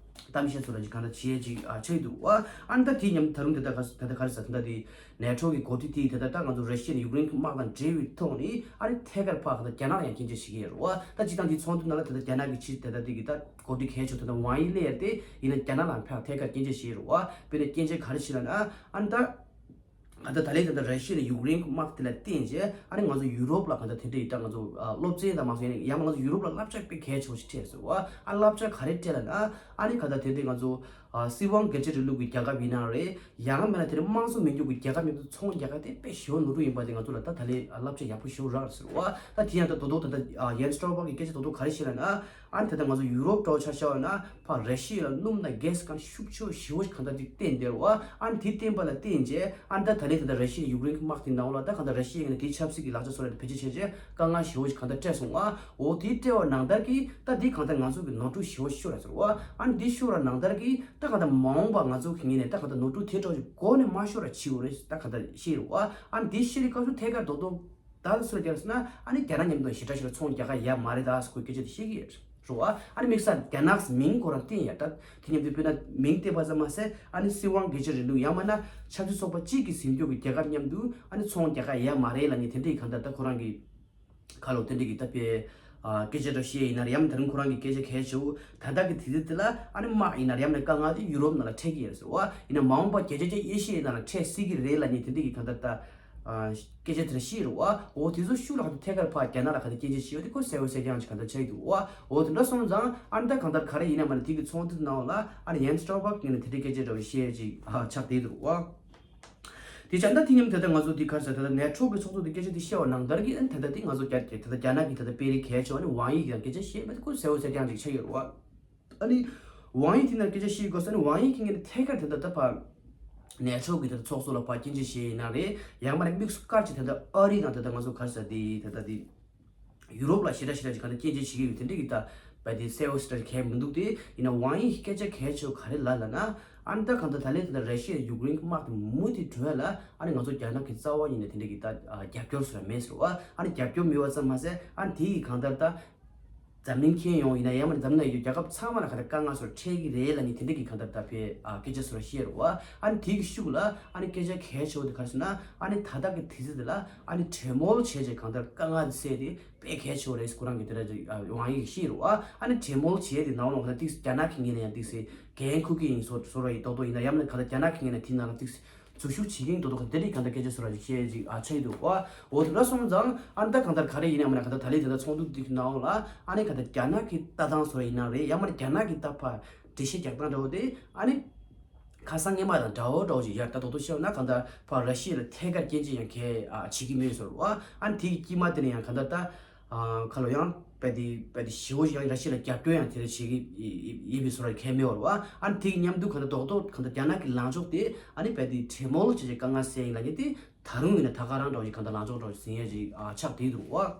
གཏམ་བཤད་སོགས་ལ་ཅིག་གང་འདྲ་བྱེད་ཅིག་ཨ་ཆགས་འདུག་བ། ཨ་ནི་ད་དེ་མཉམ་ད་རུང་དེ་ད་ག་ད་ད་ག་རེ་ཟ་ད་ད་དེ་ནེ་ཊོ་གི་འགོ་ཁྲིད་དེ་ད་ད་ད་ང་ཚོ་ར་ཤི་ཡ་ནས་ཡུཀ་རེན་གྱི་དམག་དང་འབྲེལ་བའི་ཐོག་ནས་ཨ་ནི་ཐད་ཀར་ཕར་ད་རྒྱ་ནག་ལ་ཡང་སྐྱོན་བརྗོད་བྱེད་ཀྱི་ཡོད་རེད་བ། ད་སྤྱིར་བཏང་དེ་ཚོགས་འདུ་ནང་ལ་ད་ད་རྒྱ་ནག་གི་ཕྱིར་ད་ད་དེ་གི་ད་འགོ་ཁྲིད་གལ་ཆེ་ད་ད་ཝང་ཡི་སླེབས་ཡ་དེ་ཡིན་ན་རྒྱ་ནག་ལ་ཕར་ཐད་ཀར་སྐྱོན་བརྗོད་བྱེད་ཀྱི་ཡོད་རེད་བ། དཔེར་ན་སྐྱོན་བརྗོད་ག་རེ་བྱེད་ལབ་ན་ཨ་ནི་ད། ག་ད་ད་ལན་ད་ད་ར་ཤི་ཡ་ནས་ཡུཀ་རེན་གྱི་དམག་དེ་ལ་བརྟེན་རྗེས་ཨ་ནི་ང་ཚོ་ཡུ་རོབ་ལ་ག་ད་དེ་འདྲའི་ད་ང་ཚོ་ཨ་སློབ་ཚན་དང་མ་སོང་ཡང་ཡང་ང་ཚོ་ཡུ་རོབ་ལ་བསླབ་བྱ་དཔེ་གལ་ཆེ་བོ་ཞིག་སྤྲད་སོང་བ། ཨ་བསླབ་བྱ་ག་རེ་སྤྲད་ལབ་ན་ཨ་ནི་ག་ད་དེ་འདྲའི་ང་ཚོ་ཨ་སྲིད་དབང་སྒེར་གཅོད་རིང་ལུགས་ཀྱི་རྒྱལ་ཁབ་ཡིན་ན་རེད། ཡང་མིན་ན་དེ་རིང་དམངས་གཙོ་མི་འདུག་གི་རྒྱལ་ཁབ་མཉམ་དུ་ཚོང་རྒྱག་ག་དེ་དཔེ་ཞེ་པོ་ནོར་འཁྲུལ་ཡིན་པ་དེ་ང་ཚོ་ལ་ད་ད་ལན་བསླབ་བྱ་ཡག་པོ་ཞེ་པོ་རག་ཟེར་བ། ད་དེ་ཡང་ད་དོ་དོ་ད་ད་ཡན་སི་སྟོལ་པག་གི་སྐད་ཆ་དོ་དོ་ག་རེ་བཤད་ལབ་ན། ཨ་ནི་ད་ལྟ་ང་ཚོ་ཡུ་རོབ་འདྲ་བོ་ཆ་བཞག་པ་ན་ཕར་ར་ཤི་ཡ་ལ་སྣུམ་དང་གྷེ་སི་གང་ཤུགས་ཆེ་ཞེ་པོ་ཞིག་གང་ལྟར་ཅིག་བཏོན་བསྡད་རེད་བ། ཨ་ནི་དེ་བཏོན་པ་ལ་བརྟེན་བྱས་ཨ་ནི་ད་ད་ལན་ད་ལྟ་ར་ཤི་ཡ་ཡུཀ་རེན་གྱི་དམག་དེ་ནང་ལ་ད་གང་ལྟར་ར་ཤི་ཡ་ངོས་ནས་དེའི་ཆབ་སྲིད་ཀྱི་ལག་ཆ་སོགས་ལ་བེད་སྤྱོད་བྱས་རྗེས་དཀའ་ངལ་ཞེ་པོ་ཞིག་གང་ལྟར་སྤྲད་སོང་བ། འོ་དེ་སྤྲད་པ་ནང་ལྟར་གྱིས་ད་དེ་གང་ལྟར་ང་ཚོ་གི་ནོར་འཁྲུལ་ཞེ་པོ་ཤོར་ར་ཟེར་བ། ཨ་ནི་དེ་ཤོར་ར་ནང་ལྟར་གྱིས་ད་གང་ལྟར་མ་འོངས་པ་ང་ཚོ་གི་ངོས་ནས་ད་གང་ལྟར་ནོར་འཁྲུལ་དེ་འདྲ་བོ་ཞིག་མགོ་ནས་མ་ཤོར་ར་བྱེད་དགོས་རེད་ད་གང་ལྟར་བཤད་རེད་བ། ཨ་ནི་དེ་བཤད་པའི་སྐབས་སུ་ཐད་ཀར་དོ་དོ། ད་སུ་རྒྱག་ཟེར་ན་ཨ་ནི་རྒྱ་ནག་མཉམ་དུ་ཞེ་དྲག་ཞེ་དྲག་ཚོང་རྒྱག་ག་ཡ་མ་རེད་ད་ཟེར་ཁོས་སྐད་ཆ་དེ་བཤད་ཀྱི་ཡོད་རེད་བ། ཨ་ནི་དམིགས་བསལ་རྒྱ་ནག་མིང་ཁོ་རང་བསྟན་ཡ་ད་དེ་མཉམ་དུ་དཔེར་ན་མིང་བསྟན་པ་ཙམ་མ་ཟད་ཨ་ནི་སྲིད་དབང་སྒེར་གཅོད་རིང་ལུགས་ཡང་མིན་ན་ཆབ་སྲིད་ཚོགས་པ་གཅིག་གིས་ཟིན་འཇུག་གི་རྒྱལ་ཁབ་མཉམ་དུ་ཨ་ནི་ཚོང་རྒྱག་ག་ཡ་མ་རེད་ལབ་མཁན་དེ་འདྲའི་གང་ལྟར་ད་ཁོ་རང་གི་ཁ་ལོ་དེ་འདྲའི་གི་ད་དཔེ་ཨ་སྐད་ཆ་འདྲ་བཤད་ཡིན་ན་རེད། ཡང་མིན་ད་རུང་ཁོ་རང་གི་སྐད་ཆ་གལ་ཆེ་བོ་ད་ལྟ་གི་དུས་ཚོད་དེ་ལ་ཨ་ནི་དམག་ཡིན་ན་རེད། ཡང་མིན་དཀའ་ངལ་དེ་ཡུ་རོབ་ནང་ལ་འཕྲད་ཀྱི་ཡོད་རེད་ཟེར་བ། ཡིན་ན་མ་འོངས་པ་བརྒྱ་ཆ་བརྒྱ་ཨེ་ཤི་ཡའི་ནང་ལ་འཕྲད་སྲིད་ཀྱི་རེད་ལབ་མཁན་དེ་འདྲའི་གི་གང་ལྟར་ད། སྐད་ཆ་དེ་འདྲ་བཤད་རེད་བ། འོ་དེ་ཚོ་ཤུགས་ལ་ཐད་ཀར་ཕར་རྒྱ་ནག་ལ་ག་འདྲ་སྐྱོན་བརྗོད་བྱེད་ཀྱི་ཡོད་ཁོ་གསལ་བོ་གསལ་རྐྱང་ཅིག་ག་འདྲ་ཆགས་ཀྱི་འདུག་བ། འོ་དེ་འདྲ་སོང་ཙང་ཨ་ནི་ད་གང་ལྟར་ག་རེ་ཡིན་ན་མ་ནི་དེ་གི་ཚོགས་འདུ་ནང་ལ་ཨ་ནི་ཡན་སི་སྟོལ་པག་གིས་ནི་དེ་འདྲའི་སྐད་ཆ་འདྲ་བོ་བཤད་ཅིག་ཨ་ཆགས་བསྡད་འདུག་བ། དེ་བྱས་ད་དེ་མཉམ་དེ་ལྟར་ང་ཚོ་དེ་ག་རེ་ཟེར་ད་ལྟ་ནེ་ཊོ་གི་ཚོགས་གཙོ་དེ་སྐད་ཆ་དེ་བཤད་པ་ནང་ལྟར་གྱི་ཨ་ནི་ད་ལྟ་དེ་ང་ཚོ་རྒྱ་རྒྱ་ད་ལྟ་རྒྱ་ནག་གི་ད་ལྟ་དཔོན་རིགས་གལ་ཆེ་བ་ནི་ཝང་ཡི་གིས་ཡང་སྐད་ཆ་བཤད་མེད་དེ་ཁོ་གསལ་བོ་གསལ་རྐྱང་ཅིག་ཆགས་ཡོད་རེད་བ། ཨ་ནི། ཝང་ཡི་དེ་ནས་སྐད་ཆ་བཤད་དགོས་ས་ནི་ཝང་ཡི་གི་ངོས་ནས་ཐད་ཀར་དེ་འདྲ་ད་ཕར། ནེ་ཊོ་གི་དེ་འདྲ་ཚོགས་གཙོ་ལ་ཕར་སྐྱོན་བརྗོད་བྱས་ཡིན་ན་རེད། ཡང་མ་ནས་དམིགས་སུ་བཀར་གྱི་དེ་འདྲ་ཨ་རི་དང་དེ་འདྲ་ང་ཚོ་ག་རེ་ཟེར་དེ་དེ་འདྲ་དེ། ཡུ་རོབ་ལ་ཞེ་དྲག་ཞེ་དྲག་ཅིག་ག་འདྲ་སྐྱོན་བརྗོད་བྱེད་ཀྱི་ཡོད་དེ་འདྲ་གི་ད། བ་དེ་གསལ་བོ་ཞེ་དྲག་གལ་མི་འདུག་དེ་ཡིན་ན་ཝང་ཡི་གི་སྐད་ཆ་གལ་ཆེ་བ་ག་རེ་ལབ་ལབ་ན། ཨ་ནི་ད་གང་ལྟར་ད་ལན་དེ་འདྲ་ར་ཤི་ཡ་ཡུཀ་རེན་གྱི་དམག་དེ་མུ་མཐུད་བགྲོད་ལ་ཨ་ནི་ང་ཚོ་རྒྱ་ནག་གི་རྩ་བ་ཉིད་ནས་དེ་འདྲ་གི་ད་རྒྱབ་སྐྱོར་ཟེར་བ་མེད་ཟེར་བ། ཨ་ནི་རྒྱབ་སྐྱོར་མེད་པ་ཙམ་མ་ཟད་ཨ་ནི་དེ་ཡི་གང་ལྟར་ད། འཛམ་གླིང་ཁྱོན་ཡོངས་ཡིན་ན་ཡང་མིན་འཛམ་གླིང་ཡོད་རྒྱལ་ཁབ་ཚང་མ་ལ་ག་ད་དཀའ་ངལ་སོགས་འཕྲད་ཀྱི་རེད་ལབ་ནི་དེ་འདྲ་གི་གང་ལྟར་ད་ཕེ་ཨ་སྐད་ཆ་སོགས་བཤད་རེད་བ། ཨ་ནི་དེ་གི་ཤུགས་ལ་ཨ་ནི་སྐད་ཆ་གལ་ཆེ་བོ་དེ་ག་རེ་ཟེར་ན་ཨ་ནི་ད་ལྟ་གི་དུས་ཚོད་དེ་ལ་ཨ་ནི་གྲོས་མོལ་བྱས་རྗེས་གང་ལྟར་དཀའ་ངལ་དེ་སེལ་ཏེ་དཔེ་གལ་ཆེ་བོ་རེད་ཁོ་རང་གི་དེ་འདྲ་ཅིག་ཝང་ཡི་གིས་བཤད་རེད་བ། ཨ་ནི་གྲོས་མོལ་བྱས་ཏེ་ནང་ལོགས་ལ་ཏིག་རྒྱ་ནག་གི་ངོས་ནས་ཡང་ཏིག་སེ་འགན་འཁུར་གི་ཡིན་སོགས་སོགས་ར་ཡི་ཏོག་ཏོག་ཡིན་ན་ཡང་མིན་གང་ལྟར་རྒྱ་ནག་གི་ངོས་ནས་དེ་ནང་ལ་ཏིག་སེ། འཛུལ་ཞུགས་བྱེད་མཁན་དེ་ཚོ་ག་འདི་རིགས་གང་ལྟར་སྐད་ཆ་བཟོ་ར་ཅིག་བཤད་ཅིག་ཨ་ཆགས་ཡི་འདུག་བ། འོ་དེ་འདྲ་སོང་ཙང་ཨ་ནི་ད་གང་ལྟར་ག་རེ་ཡིན་ཡང་མིན་ན་གང་ལྟར་ད་ལན་དེ་ལྟར་ཚོགས་འདུ་འདི་གི་ནང་ལ་ཨ་ནི་གང་ལྟར་རྒྱ་ནག་གི་ལྟ་སྟངས་བཟོ་ར་ཡིན་ན་རེད་ཡང་མིན་རྒྱ་ནག་གི་ད་ཕར་འགྲེལ་བཤད་རྒྱག་སྟངས་འདྲ་བོ་དེ་ཨ་ནི་ཁ་སང་སྔོན་མ་དང་འདྲ་བོ་འདྲ་བོ་ཅིག་ཡར་ད་རྡོག་རྡོག་བཤད་ན་གང་ལྟར་ཕར་ར་ཤི་ཡ་ལ་ཐད་ཀར་སྐྱོན་བརྗོད་ཡང་གལ་ཨ་བྱེད་ཀྱི་མེད་ཟེར་བ། ཨ་ནི་དེ་གི་དཀྱིལ་མ་དེ་ནས་ཡང་གང་ལྟར་ད། ཁ་ལོ་ཡང་བལ་དེ་བལ་དེ་ཞི་བོ་ཞིག་ཡང་ར་ཤི་ཡ་ལ་རྒྱབ་སྐྱོར་ཡང་དེ་རེ་བྱེད་ཀྱི་ཡིན་པའི་བཟོ་འདྲ་གལ་མེད་བར་བ། ཨ་ནི་དེ་གི་མཉམ་དུ་གང་ལྟར་རྡོག་རྡོག་གང་ལྟར་རྒྱ་ནག་གི་ལངས་ཕྱོགས་དེ་ཨ་ནི་བལ་དེ་གྲོས་མོལ་བྱས་བྱས་དཀའ་ངལ་སེལ་ཡིན་ལ་ནི་དེ་ད་རུང་ཡིན་ན་ད་ག་རང་འདྲ་བོ་ཞིག་གང་ལྟར་ལངས་ཕྱོགས་འདྲ་བོ་ཞིག་ཟིན་ཡས་ཞིག་ཆགས་བསྡད་འདུག་བ།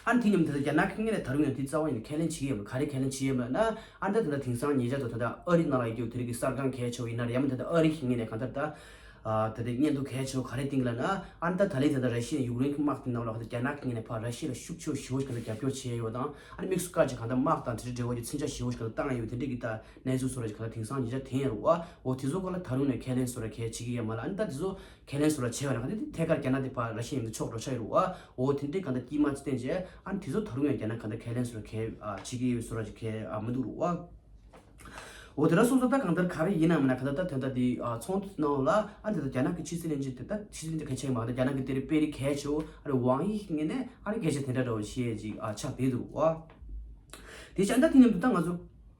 ཨ་ནི་དེ་མཉམ་དུ་རྒྱ་ནག་གི་ངོས་ནས་ད་རུང་ཡང་དེ་རྩ་བ་ཡིན་ན་ཁས་ལེན་བྱེད་ཀྱི་ཡོད་མ་ག་རེ་ཁས་ལེན་བྱེད་ཀྱི་ཡོད་མ་ན་ཨ་ནི་ད་ད་དེང་སང་ཉེ་ཆར་དུ་ད་ལྟ་ཨ་རི་ནང་ལ་ཡོད་རྒྱུ་དེ་རིགས་ཀྱི་གསར་ཁང་གལ་ཆེ་བ་ཡིན་ན་རེད་ཡང་མིན་ད་ལྟ་ཨ་རི་གི་ངོས་ནས་གང་ལྟར་ད། ཨ་ད་ལྟའི་སྙན་ཐོ་གལ་ཆེ་བ་ག་རེ་བཏིང་ལབ་ན། ཨ་ནི་ད་ད་ལན་ད་ལྟ་ར་ཤི་ཡ་ཡུཀ་རེན་གྱི་དམག་དེ་ནང་ལ་ཁ་ད་རྒྱ་ནག་གི་ངོས་ནས་ཕར་ར་ཤི་ཡ་ལ་ཤུགས་ཆེ་བ་ཞེ་པོ་ཞིག་ག་ད་རྒྱབ་སྐྱོར་བྱས་ཡོད་དང་ཨ་ནི་དམིགས་སུ་བཀར་གྱི་ག་ད་དམག་དང་དེ་འདྲའི་འབྲེལ་བ་གྱི་མཚོན་ཆ་ཞེ་པོ་ཞིག་ག་ད་བཏང་ཡོད་དེ་འདྲའི་གི་ད་གནས་ཚུལ་བཟོ་འདྲ་ཞིག་ག་ད་དེང་སང་ཉེ་ཆར་ཐོན་ཡོད་རེད་བ། འོ་དེ་ཚོ་སྐོར་ལ་ད་རུང་ནས་ཁས་ལེན་བཟོ་འདྲ་གལ་བྱེད་ཀྱི་ཡོད་མ་ལ། ཨ་ནི་ད་དེ་ཚོ་ཁས་ལེན་བཟོ་འདྲ་བྱས་པ་ན་ག་ད་དེ་ཐད་ཀར་རྒྱ་ནག་དེ་ཕར་ར་ཤི་ཡ་མཉམ་དུ་ཕྱོགས་འགྲོ་ཆགས་ཡོད་རེད་བ། འོ་དེ་འདྲའི་ག་ད་དཀྱིལ་མ་ཅིག་བསྟན་བྱས་ཨ་ནི་དེ་ཚོ་ད་རུང་ཡང་རྒྱ་ནག་ག་ད་ཁས་ལེན་བཟོ་འདྲ་གལ་བྱེད་ཀྱི་ཡོད་བཟོ་འདྲ་ཞིག་གལ་མི་འདུག་རེད་བ། འོ་དེ་འདྲ་སོང་ཙང་ད་གང་ལྟར་ག་རེ་ཡིན་ནའང་མིན་ན་གང་ལྟར་ད་དོན་དག་འདི་ཨ་ཚོགས་འདུ་ནང་ལ་ཨ་འདི་ད་རྒྱ་ནག་གི་ཕྱི་སྲིད་བློན་ཆེན་དེ་ད་ཕྱི་སྲིད་བློན་ཆེན་གལ་ཆེ་མ་ད་རྒྱ་ནག་གི་དེ་རིང་དཔོན་རིགས་གལ་ཆེ་བོ་ཨ་རེ་ཝང་ཡི་ངོས་ནས་ཨ་རེ་སྐད་ཆ་དེ་འདྲ་འདྲ་བོ་བཤད་ཅིག་ཨ་ཆགས་བསྡད་འདུག་བ། དེ་བྱས་ད་དེ་མཉམ་དུ་ད་ང་ཚོ་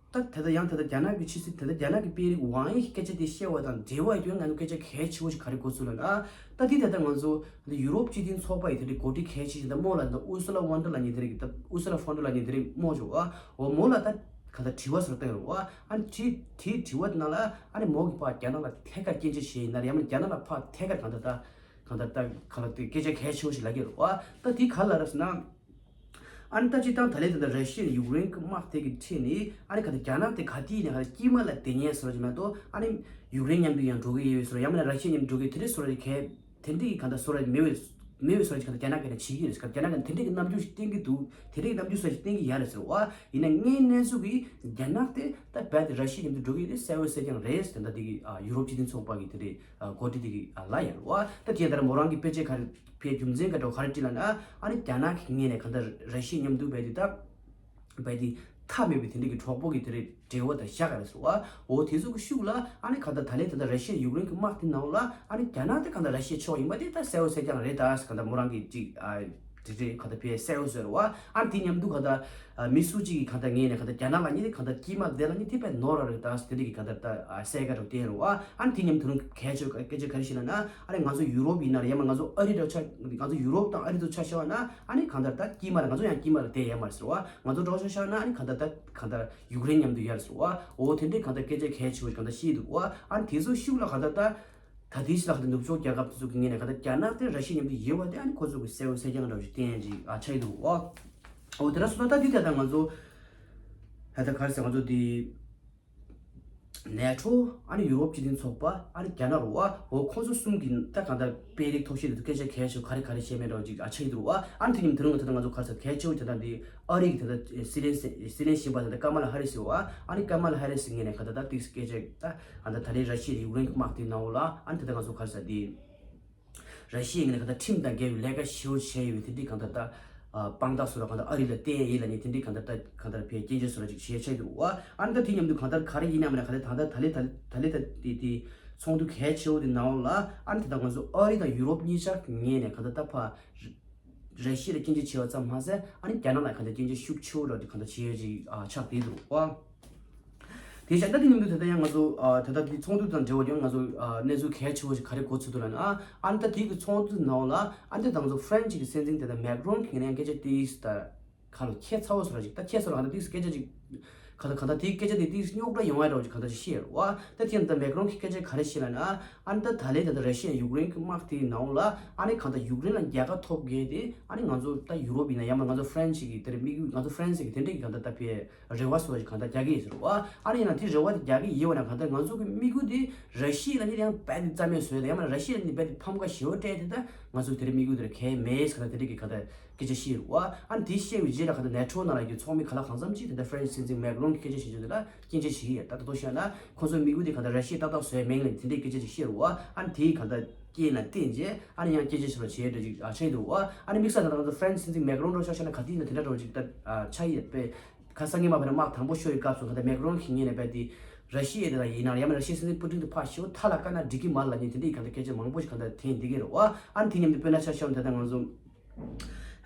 ད་དེ་ད་ཡང་དེ་ད་རྒྱ་ནག་གི་ཕྱི་སྲིད་དེ་ད་རྒྱ་ནག་གི་དཔོན་རིགས་ཝང་ཡི་སྐད་ཆ་དེ་བཤད་པ་དང་འབྲེལ་བ་ཡོད་ང་ཚོ་སྐད་ཆ་གལ་ཆེ་བོ་ཞིག་ག་རེ་གོ་ཚུལ་ལ་ན་ད་དེ་ད་ད་ང་ཚོ་ད་ཡུ་རོབ་སྤྱི་མཐུན་ཚོགས་པ་ཡི་དེ་འདྲའི་འགོ་ཁྲིད་གལ་ཆེ་ཞིག་ད་རྨོ་ལ་ད་ཨུ་སུ་ལ་ཝོན་ཏྲ་ལབ་མཁན་དེ་རིགས་ད་ཨུ་སུ་ལ་ཧྥོན་ཏྲ་ལབ་མཁན་དེ་རིགས་རྨོ་བྱུང་བ། འོ་རྨོ་ལ་ད། ག་ད་དྲི་བ་ཟེར་བཏང་ཡོད་རེད་བ། ཨ་ནི་དྲི་དྲི་དྲི་བ་དེ་ནང་ལ་ཨ་ནི་མོ་གི་ཕར་རྒྱ་ནག་ལ་ཐད་ཀར་སྐྱོན་བརྗོད་བྱས་ཡིན་ན་རེད་ཡང་མིན་རྒྱ་ནག་ལ་ཕར་ཐད་ཀར་གང་ལྟར་ད་གང་ལྟར་ད་ག་ལ་དེ་སྐད་ཆ་གལ་ཆེ་བོ་ཞིག་ལབ་ཀྱི་རེད་བ། ད་དེ་ག་ལ་རེད་ཟེར་ན། ཨ་ནི་ད་སྤྱིར་བཏང་ད་ལན་དེ་འདྲ་ར་ཤི་ཡ་ཡུཀ་རེན་གྱི་དམག་དེ་གི་ཁྲིད་ནས་ཨ་ནི་ག་ད་རྒྱ་ནག་དེ་ག་དུས་ནས་ག་ད་དཀྱིལ་མ་ལ་བསྡད་མཁན་བཟོ་འདྲ་ཅིག་མ་གཏོགས་ཨ་ནི་ཡུཀ་རེན་མཉམ་དུ་ཡང་འགྲོ་གི་ཡོད་བཟོ་འདྲ་ཡང་མིན་ན་ར་ཤི་ཡ་མཉམ་དུ་འགྲོ་གི་དེ་འདྲ་བཟོ་འདྲ་གལ། དེ་འདྲའི་གང་ལྟར་བཟོ་འདྲ་མེད་པའི་མེད་པའི་བཟོ་འདྲ་ཞིག་གང་ལྟར་རྒྱ་ནག་གི་ནས་བྱེད་ཀྱི་རེད་ཟེར། རྒྱ་ནག་གི་དེ་འདྲའི་གི་རྣམ་འགྱུར་ཞིག་བསྟན་གྱི་འདུག་དེ་འདྲའི་གི་རྣམ་འགྱུར་བཟོ་ཞིག་བསྟན་གྱི་ཡོད་རེད་ཟེར་བ། ཡིན་ན་ངའི་གནས་ཚུལ་གྱིས་རྒྱ་ནག་དེ་ད་རྦད་དེ་ར་ཤི་ཡའི་མཉམ་དུ་འགྲོ་གི་རེད་གསལ་བོ་གསལ་རྐྱང་རེད་ཟེར། ད་འདི་གི་ཡུ་རོབ་སྤྱི་མཐུན་ཚོགས་པ་གི་དེ་འདྲའི་འགོ་ཁྲིད་དེ་གི་ལབ་ཡོད་རེད་བ། ད་དེ་ལྟར་མོ་རང་གི་དཔེ་ཆ་ག་རེ་ཕའི་རྒྱུ་མཚན་ག་འདྲ་ག་རེ་བྲིས་ལབ་ན་ཨ་ནི་རྒྱ་ནག་གི་ངོས་ནས་གང་ལྟར་ར་ཤི་ཡའི་མཉམ་དུ་རྦད་དེ་ད། བས་དེ་ མཐའ་མེད་པའི་དེ་འདྲ་གི་གྲོགས་པོ་གི་དེ་རེད་འབྲེལ་བ་དང་བཞག་ག་རེད་ཟེར་བ། འོ་དེ་ཚོ་གི་ཤུགས་ལ་ཨ་ནི་གང་ལྟར་ད་ལན་ད་ལྟ་ར་ཤི་ཡ་ཡུཀ་རེན་གི་དམག་དེ་ནང་ལ་ཨ་ནི་རྒྱ་ནག་དེ་གང་ལྟར་ར་ཤི་ཡ་ཕྱོགས་ཡིན་པ་དེ་ད་གསལ་བོ་གསལ་རྐྱང་རེད། ད་གང་ལྟར་མོ་རང་གི་ཅིག་ཨ་དེ་རེད་གང་ལྟར་ཕེ་གསལ་བོ་བཟོས་རེད་བ། ཨ་ནི་དེ་མཉམ་དུ་གང་ལྟར་མི་སུ་ཅིག་གི་གང་ལྟར་ངས་ནས་གང་ལྟར་རྒྱ་ནག་ལ་ཉིད་དེ་གང་ལྟར་དཀྱིལ་མ་དེ་ལ་ཉིད་དེ་དཔེ་ནོར་ར་རེད། ད་དེ་འདྲ་གི་གང་ལྟར་ད་གསལ་ཁ་རུ་བསྟན་རེད་བ། ཨ་ནི་དེ་མཉམ་དུ་རུང་གལ་ཆེ་སྐད་ཆ་ག་རེ་ཞིག་ལ་ན་ཨ་ནི་ང་ཚོ་ཡུ་རོབ་ཡིན་ན་རེད། ཡང་མ་ང་ཚོ་ཨ་རི་འདྲ་ཆ་ང་ཚོ་ཡུ་རོབ་དང་ཨ་རི་ཚོ་ཆ་བཞག་ན་ཨ་ནི་གང་ལྟར་ད་དཀྱིལ་མ་རེད། ང་ཚོ་ཡང་དཀྱིལ་མ་རེད། དེ་ཡོད་མ་རེད་ཟེར་བ། ང་ཚོ་འགྲོ་ཆ་བཞག་ན་ཨ་ནི་གང་ལྟར་ད་གང་ལྟར་ཡུཀ་རེན་མཉམ་དུ་ཡོད་ཟེར་བ། འོ་དེ་འདྲའི་གང་ལྟར་སྐད་ཆ་གལ་ཆེ་བོ་གང་ལྟར་བཤད་འདུག་བ། ཨ་ནི་དེ་ཚོ་ཤུགས་ལ་གང་ལྟར་ད་ད་དེའི་ཕྱི་ལ་གང་ལྟར་ནུབ་ཕྱོགས་རྒྱལ་ཁབ་དེ་ཚོ་གི་ངོས་ནས་གང་ལྟར་རྒྱ་ནག་དེ་ར་ཤི་ཡ་མཉམ་དུ་ཡོད་པ་དེ་ཨ་ནི་ཁོ་ཚོ་གི་གསལ་བོ་གསལ་རྐྱང་འདྲ་བོ་ཞིག་བསྟན་ཡ་ཅིག་ཨ་ཆགས་ཀྱི་འདུག་བ། འོ་དེ་འདྲ་སོང་ཙང་ད་དེ་ད་ལྟ་ང་ཚོ་ད་ལྟ་ག་རེ་ཟེར། ང་ཚོ་དེ་ནེ་ཊོ་ཨ་ནི་ཡུ་རོབ་སྤྱི་མཐུན་ཚོགས་པ་ཨ་ནི་རྒྱ་ནག་རུ་བ། འོ་ཁོང་ཚོ་གསུམ་གྱི་ད་གང་ལྟར་དཔོན་རིགས་ཐོག་ཤེས་དེ་ཚོ་སྐད་ཆ་གལ་ཆེ་བོ་ག་རེ་ག་རེ་བཤད་མེད་འདྲ་བོ་ཅིག་ཨ་ཆགས་ཀྱི་འདུག་བ། ཨ་ནི་དེ་མཉམ་དུ་ད་ལྟ་ང་ཚོ་ག་རེ་ཟེར་གལ་ཆེ་བོ་དེ་ད་འདི་ཨ་རི་གི་དེ་ད་སྲིད་བློན་སྲིད་བློན་གཞོན་པ་དེ་ད་ཀ་མ་ལ་ཧ་རི་སི་ཡོད་བ། ཨ་ནི་ཀ་མ་ལ་ཧ་རི་སི་ངོས་ནས་གང་ལྟར་ད་ཏིག་སྐད་ཆ་ད་གང་ལྟར་ད་རེས་ར་ཤི་ཡ་ཡུཀ་རེན་གྱི་དམག་དེའི་ནང་ལ་ཨ་ནི་ད་ལྟ་ང་ཚོ་ག་རེ་ཟེར་འདི་ར་ཤི་ཡའི་ངོས་ནས་གང་ལྟར་ཁྲིམས་དང་འགལ་བའི་ལས་ཀ་ཞེ་པོ་བྱས་ཡོད་པའི་དེ་འདྲའི་གང་ལྟར་ད་དཔང་རྟགས་བཟོ་འདྲ་གང་ལྟར་ཨ་རི་ལ་བསྟན་ཡིན་ལབ་ནས་དེ་འདྲའི་གང་ལྟར་ད་གང་ལྟར་ཕའི་སྐྱོན་བརྗོད་བཟོ་འདྲ་ཅིག་བྱས་ཆགས་འདུག་བ། ཨ་ནི་ད་དེ་མཉམ་དུ་གང་ལྟར་ག་རེ་ཡིན་ནའང་མིན་ན་གང་ལྟར་ད་ལྟ་ད་ལེ་ད་ད་ལེ་ད་དེ་དེ་ཚོགས་འདུ་གལ་ཆེ་བོ་དེ་ནང་ལ་ཨ་ནི་ད་ལྟ་ང་ཚོ་ཨ་རི་དང་ཡུ་རོབ་གཉིས་ཆ་ངོས་ནས་གང་ལྟར་ད་ཕ་ར་ཤི་ཡ་ལ་སྐྱོན་བརྗོད་བྱས་པ་ཙམ་མ་ཟད་ཨ་ནི་རྒྱ་ནག་ལ་གང་ལྟར་སྐྱོན་བརྗོད་ཤུགས་ཆེ་བོ་འདྲ་དེ་གང་ལྟར་བྱས་ཡོད་ཅིག་ཨ་ཆགས་བསྡད་འདུག་བ། དེ་བཞིན་ད་དེ་མཉམ་དུ་ད་ལྟ་ཡང་ང་ཚོ་ཨ་ད་ལྟ་དེ་ཚོགས་འདུ་དང་འབྲེལ་བ་ཡང་ང་ཚོ་ཨ་གནས་ཚུལ་གལ་ཆེ་བོ་ཞིག་ག་རེ་གོ་ཚུལ་འདུག་ལབ་ན། ཨ་ཨ་ནི་ད་དེ་གི་ཚོགས་འདུ་ནང་ལ་ཨ་ནི་ད་ང་ཚོ་ཧྥ་རན་སི་གི་སྲིད་འཛིན་དེ་ད་མེག་རོན་གྱིས་ནས་སྐད་ཆ་ཏིས་ད་ཁ་ལོ་ཁྱད་མཚར་བོ་བཟོ་འདྲ་ཅིག་ད་ཁྱད་མཚར་བ་གང་ལྟར་ཏིས་སྐད་ཆ་ཅིག་གང་ལྟར་གང་ལྟར་དེའི་སྐད་ཆ་དེ་ཏིས་རྙོག་དྲ་ཡོང་ཡ་འདྲ་བོ་ཅིག་གང་ལྟར་ཅིག་བཤད་ཡོད་རེད་བ། ད་དེ་ཡང་ད་མེག་རོན་གྱི་སྐད་ཆ་ག་རེ་བཤད་ལབ་ན། ཨ་ནི་ད་ད་ལན་ད་ད་ར་ཤི་ཡ་ཡུཀ་རེན་གྱི་དམག་དེའི་ནང་ལ་ཨ་ནི་གང་ལྟར་ཡུཀ་རེན་ལ་རྒྱལ་ཁ་ཐོབ་མཁན་དེ་ཨ་ནི་ང་ཚོ་ད་ཡུ་རོབ་ཡིན་ན་ཡང་མ་ང་ཚོ་ཧྥ་རན་སི་གི་དེ་རེད་དམིགས་ཡུལ་ང་ཚོ་ཧྥ་རན་སི་གི་དེ་འདྲས་ཀྱི་གང་ལྟར་ད་ཕའི་རེ་བ་སོགས་ཀྱི་གང་ལྟར་རྒྱག་གི་ཡོད་ཟེར་བ། ཨ་ནི་ཡིན་ན་དེ་རེ་བ་དེ་རྒྱག་གི་ཡོད་ན་གང་ལྟར་ང་ཚོ་གི་དམིགས་ཡུལ་དེ་ར་ཤི་ཡ་ལ་ནི་ཡང་རྦད་དེ་རྩ་མེད་བཟོས་ཏེ་ཡང་མ་ར་ཤི་ཡ་ལ་ནི་རྦད་དེ་ཕམ་ཁ་ཞེ་པོ་སྤྲད་དེ་ད་ང་ཚོ་དེ་རེད་དམིགས་ཡུལ་དེ་རེད་གལ་མེད་ཟེར་གང་ལྟར་དེ་འདྲས་ཀྱི་གང་ལྟར་སྐད་ཆ་བཤད་ཡོད་རེད་བ། ཨ་ནི་དེ་བཤད་པའི་རྗེས་ལ་གང་ལྟར་ནེ་ཊོ་ནང་ལ་གི་ཚོགས་མི་ག་ལ་གང་འཚམ་ཅིག་དེ་འདྲ་ཧྥ་རན་སི་སྲིད་འཛིན་མེག་རོན་གྱི་སྐད་ཆ་བཤད་རྒྱུ་དེ་ལ་སྐྱོན་བརྗོད་བྱེད་ཀྱི་ཡོད། ད་ད་དུང་བཤད་ན་ཁོང་ཚོའི་དམིགས་ཡུལ་དེ་གང་ལྟར་ར་ཤི་ཡ་ཏག་ཏག་བཟོ་ཡ་མེད་ལ་དེ་འདྲའི་སྐད་ཆ་ཅིག་བཤད་རེད་བ། ཨ་ནི་དེའི་གང་ལྟར་སྐྱེས་ན་བརྟེན་རྗེས་ཨ་ནི་ཡང་སྐད་ཆ་བཤད་པ་བྱས་འདྲ་ཅིག་ཨ་ཆགས་ཡོད་འདུག་བ། ཨ་ནི་དམིགས་བསལ་ད་ལྟ་ང་ཚོ་ཧྥ་རན་སི་སྲིད་འཛིན་མེག་རོན་འདྲ་བོ་ཆ་བཞག་ན་ག་དུས་ཡིན་ན་དེ་འདྲ་འདྲ་བོ་ཅིག་ད་ཨ་ཆགས་ཡོད་པས། ཁ་སང་ཉིན་མ་བར་ན་དམག་དང་པོ་ཤོར་བའི་སྐབས་སུ་གང་ལྟར་མེག་རོན་གྱི་ངོས་ནས་རྦད་དེ་ར་ཤི་ཡའི་དེ་ལ་ཡིན་ན་ཡང་མ་ར་ཤི་ཡའི་སྲིད་འཛིན་པུ་ཏིན་དེ་ཕར་ཞེ་པོ་མཐའ་ལ་བཀར་ན་འགྲིག་གི་མ་རེད་ལབ་མཁན་དེ་འདྲའི་གང་ལྟར་སྐད་ཆ་མང་པོ་ཞིག་གང་ལྟར་ཐོན་བསྡད་ཀྱི་རེད་བ། ཨ་ནི་དེ་མཉམ་དུ་དཔེར་ན་ཆ་བཞག་ན་ད་ལྟ་ང་ཚོ་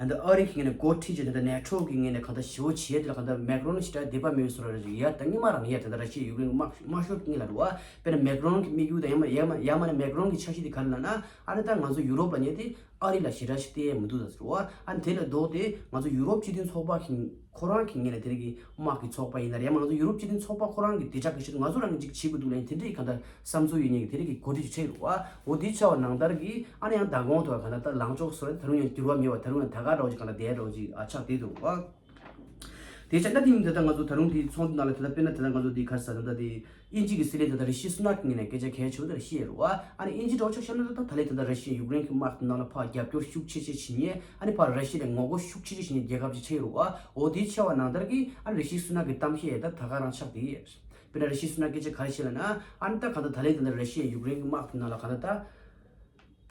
ད་ལྟ་ཨ་རི་གི་ངོས་ནས་འགོ་ཁྲིད་ཀྱི་ད་ལྟ་ནེ་ཊོ་གི་ངོས་ནས་གང་ལྟར་ཞེ་པོ་བྱས་དེ་ལ་གང་ལྟར་མེག་རོན་ཞེ་དྲག་འདོད་པ་མེད་པའི་བཟོ་འདྲ་ཞིག་ཡ་ད་སྔོན་མ་རང་ཡ་ད་ལྟ་ར་ཤི་ཡ་ཡུཀ་རེན་དམག་དམག་ཤོར་གྱི་སྔོན་ལ་རེད་བ། དཔེར་ན་མེག་རོན་གྱི་དམིགས་ཡུལ་དང་ཡང་མ་ཡང་མ་ཡང་མ་ནི་མེག་རོན་གྱི་འཆར་གཞི་དེ་ག་རེ་ལབ་ན། ཨ་ནི་ད་ང་ཚོ་ཡུ་རོབ་ལབ་མཁན་དེ་ཨ་རི་ལ་ཞེ་དྲག་ཞིག་བལྟས་ཡ་མི་འདུག་ད་ཟེར་བ། ཨ་ནི་དེ་ལས་ལྡོག་སྟེ་ང་ཚོ་ཡུ་རོབ་སྤྱི་མཐུན་ཚོགས་པ་གི་ཁོ་རང་གི་ངོས་ནས་དེ་རིང་གི་དམག་གི་ཚོགས་པ་ཡིན་ན་རེད་ཡང་མ་ང་ཚོ་ཡུ་རོབ་སྤྱི་མཐུན་ཚོགས་པ་ཁོ་རང་གི་བདེ་འཇགས་ཀྱི་ཆེད་དུ་ང་ཚོ་རང་གིས་ཅིག་བྱེད་དགོས་འདུག་ལབ་ནས་དེ་འདྲའི་གང་ལྟར་བསམ་ཚུལ་ཡོད་མཁན་གྱི་དེ་རིང་གི་འགོ་ཁྲིད་ཅིག་ཆགས་ཡོད་རེད་བ། འོ་དེ་ཆགས་པ་ནང་ལྟར་གྱི་ཨ་ནི་ཡང་མདང་དགོང་ཐོག་གང་ལྟར་ད་ལངས་ཕྱོགས་སོགས་ད་རུང་ཡང་འགྱུར་བ་མེད་པ་ད་རུང་ཡང་ད་ག་འདྲ་བོ་ཅིག་གང་ལྟར་བསྡད་འདྲ་བོ་ཅིག་ཨ་ཆགས་བསྡད་འདུག་བ། དེ་ཆ་ད་དེ་ཡིན་དེ་ད་ང་ཚོ་ད་རུང་དེ་ཚོགས་འདུ་ནང་ལ་དེ་ད་དཔེར་ན་དེ་ད་ང་ཚོ་དེ་ག་རེ་ཟ་ད་ད་དེ་དབྱིན་ཇི་གི་སྲིད་བློན་དེ་ད་རི་ཤི་སུ་ནག་གི་ངོས་ནས་སྐད་ཆ་གལ་ཆེ་བོ་དེ་རེ་བཤད་ཡོད་རེད་བ། ཨ་ནི་དབྱིན་ཇི་འདྲ་བོ་ཆ་བཞག་ན་ད་ད་ལན་དེ་ད་ར་ཤི་ཡ་ཡུཀ་རེན་གྱི་དམག་དེ་ནང་ལ་ཕར་རྒྱབ་སྐྱོར་ཤུགས་ཆེ་ཆེ་བྱེད་མཁན་ཨ་ནི་ཕར་ར་ཤི་ཡ་ལ་ངོ་རྒོལ་ཤུགས་ཆེ་ཆེ་བྱེད་མཁན་རྒྱལ་ཁབ་ཅིག་ཆགས་ཡོད་རེད་བ། འོ་དེ་ཆགས་པ་ནང་ལྟར་གྱི་ཨ་ནི་རི་ཤི་སུ་ནག་གི་གཏམ་བཤད་ད་ད་ག་རང་ཆགས་བསྡད་ཡོད། དཔེར་ན་རི་ཤི་སུ་ནག་སྐད་ཆ་ག་རེ་བཤད་ལབ་ན། ཨ་ནི་ད་ག་ད་ད་ལན་དེ་ད་ར་ཤི་ཡ་ཡུཀ་རེན་གྱི་དམག་དེ་ནང་ལ་ག་ད་ད།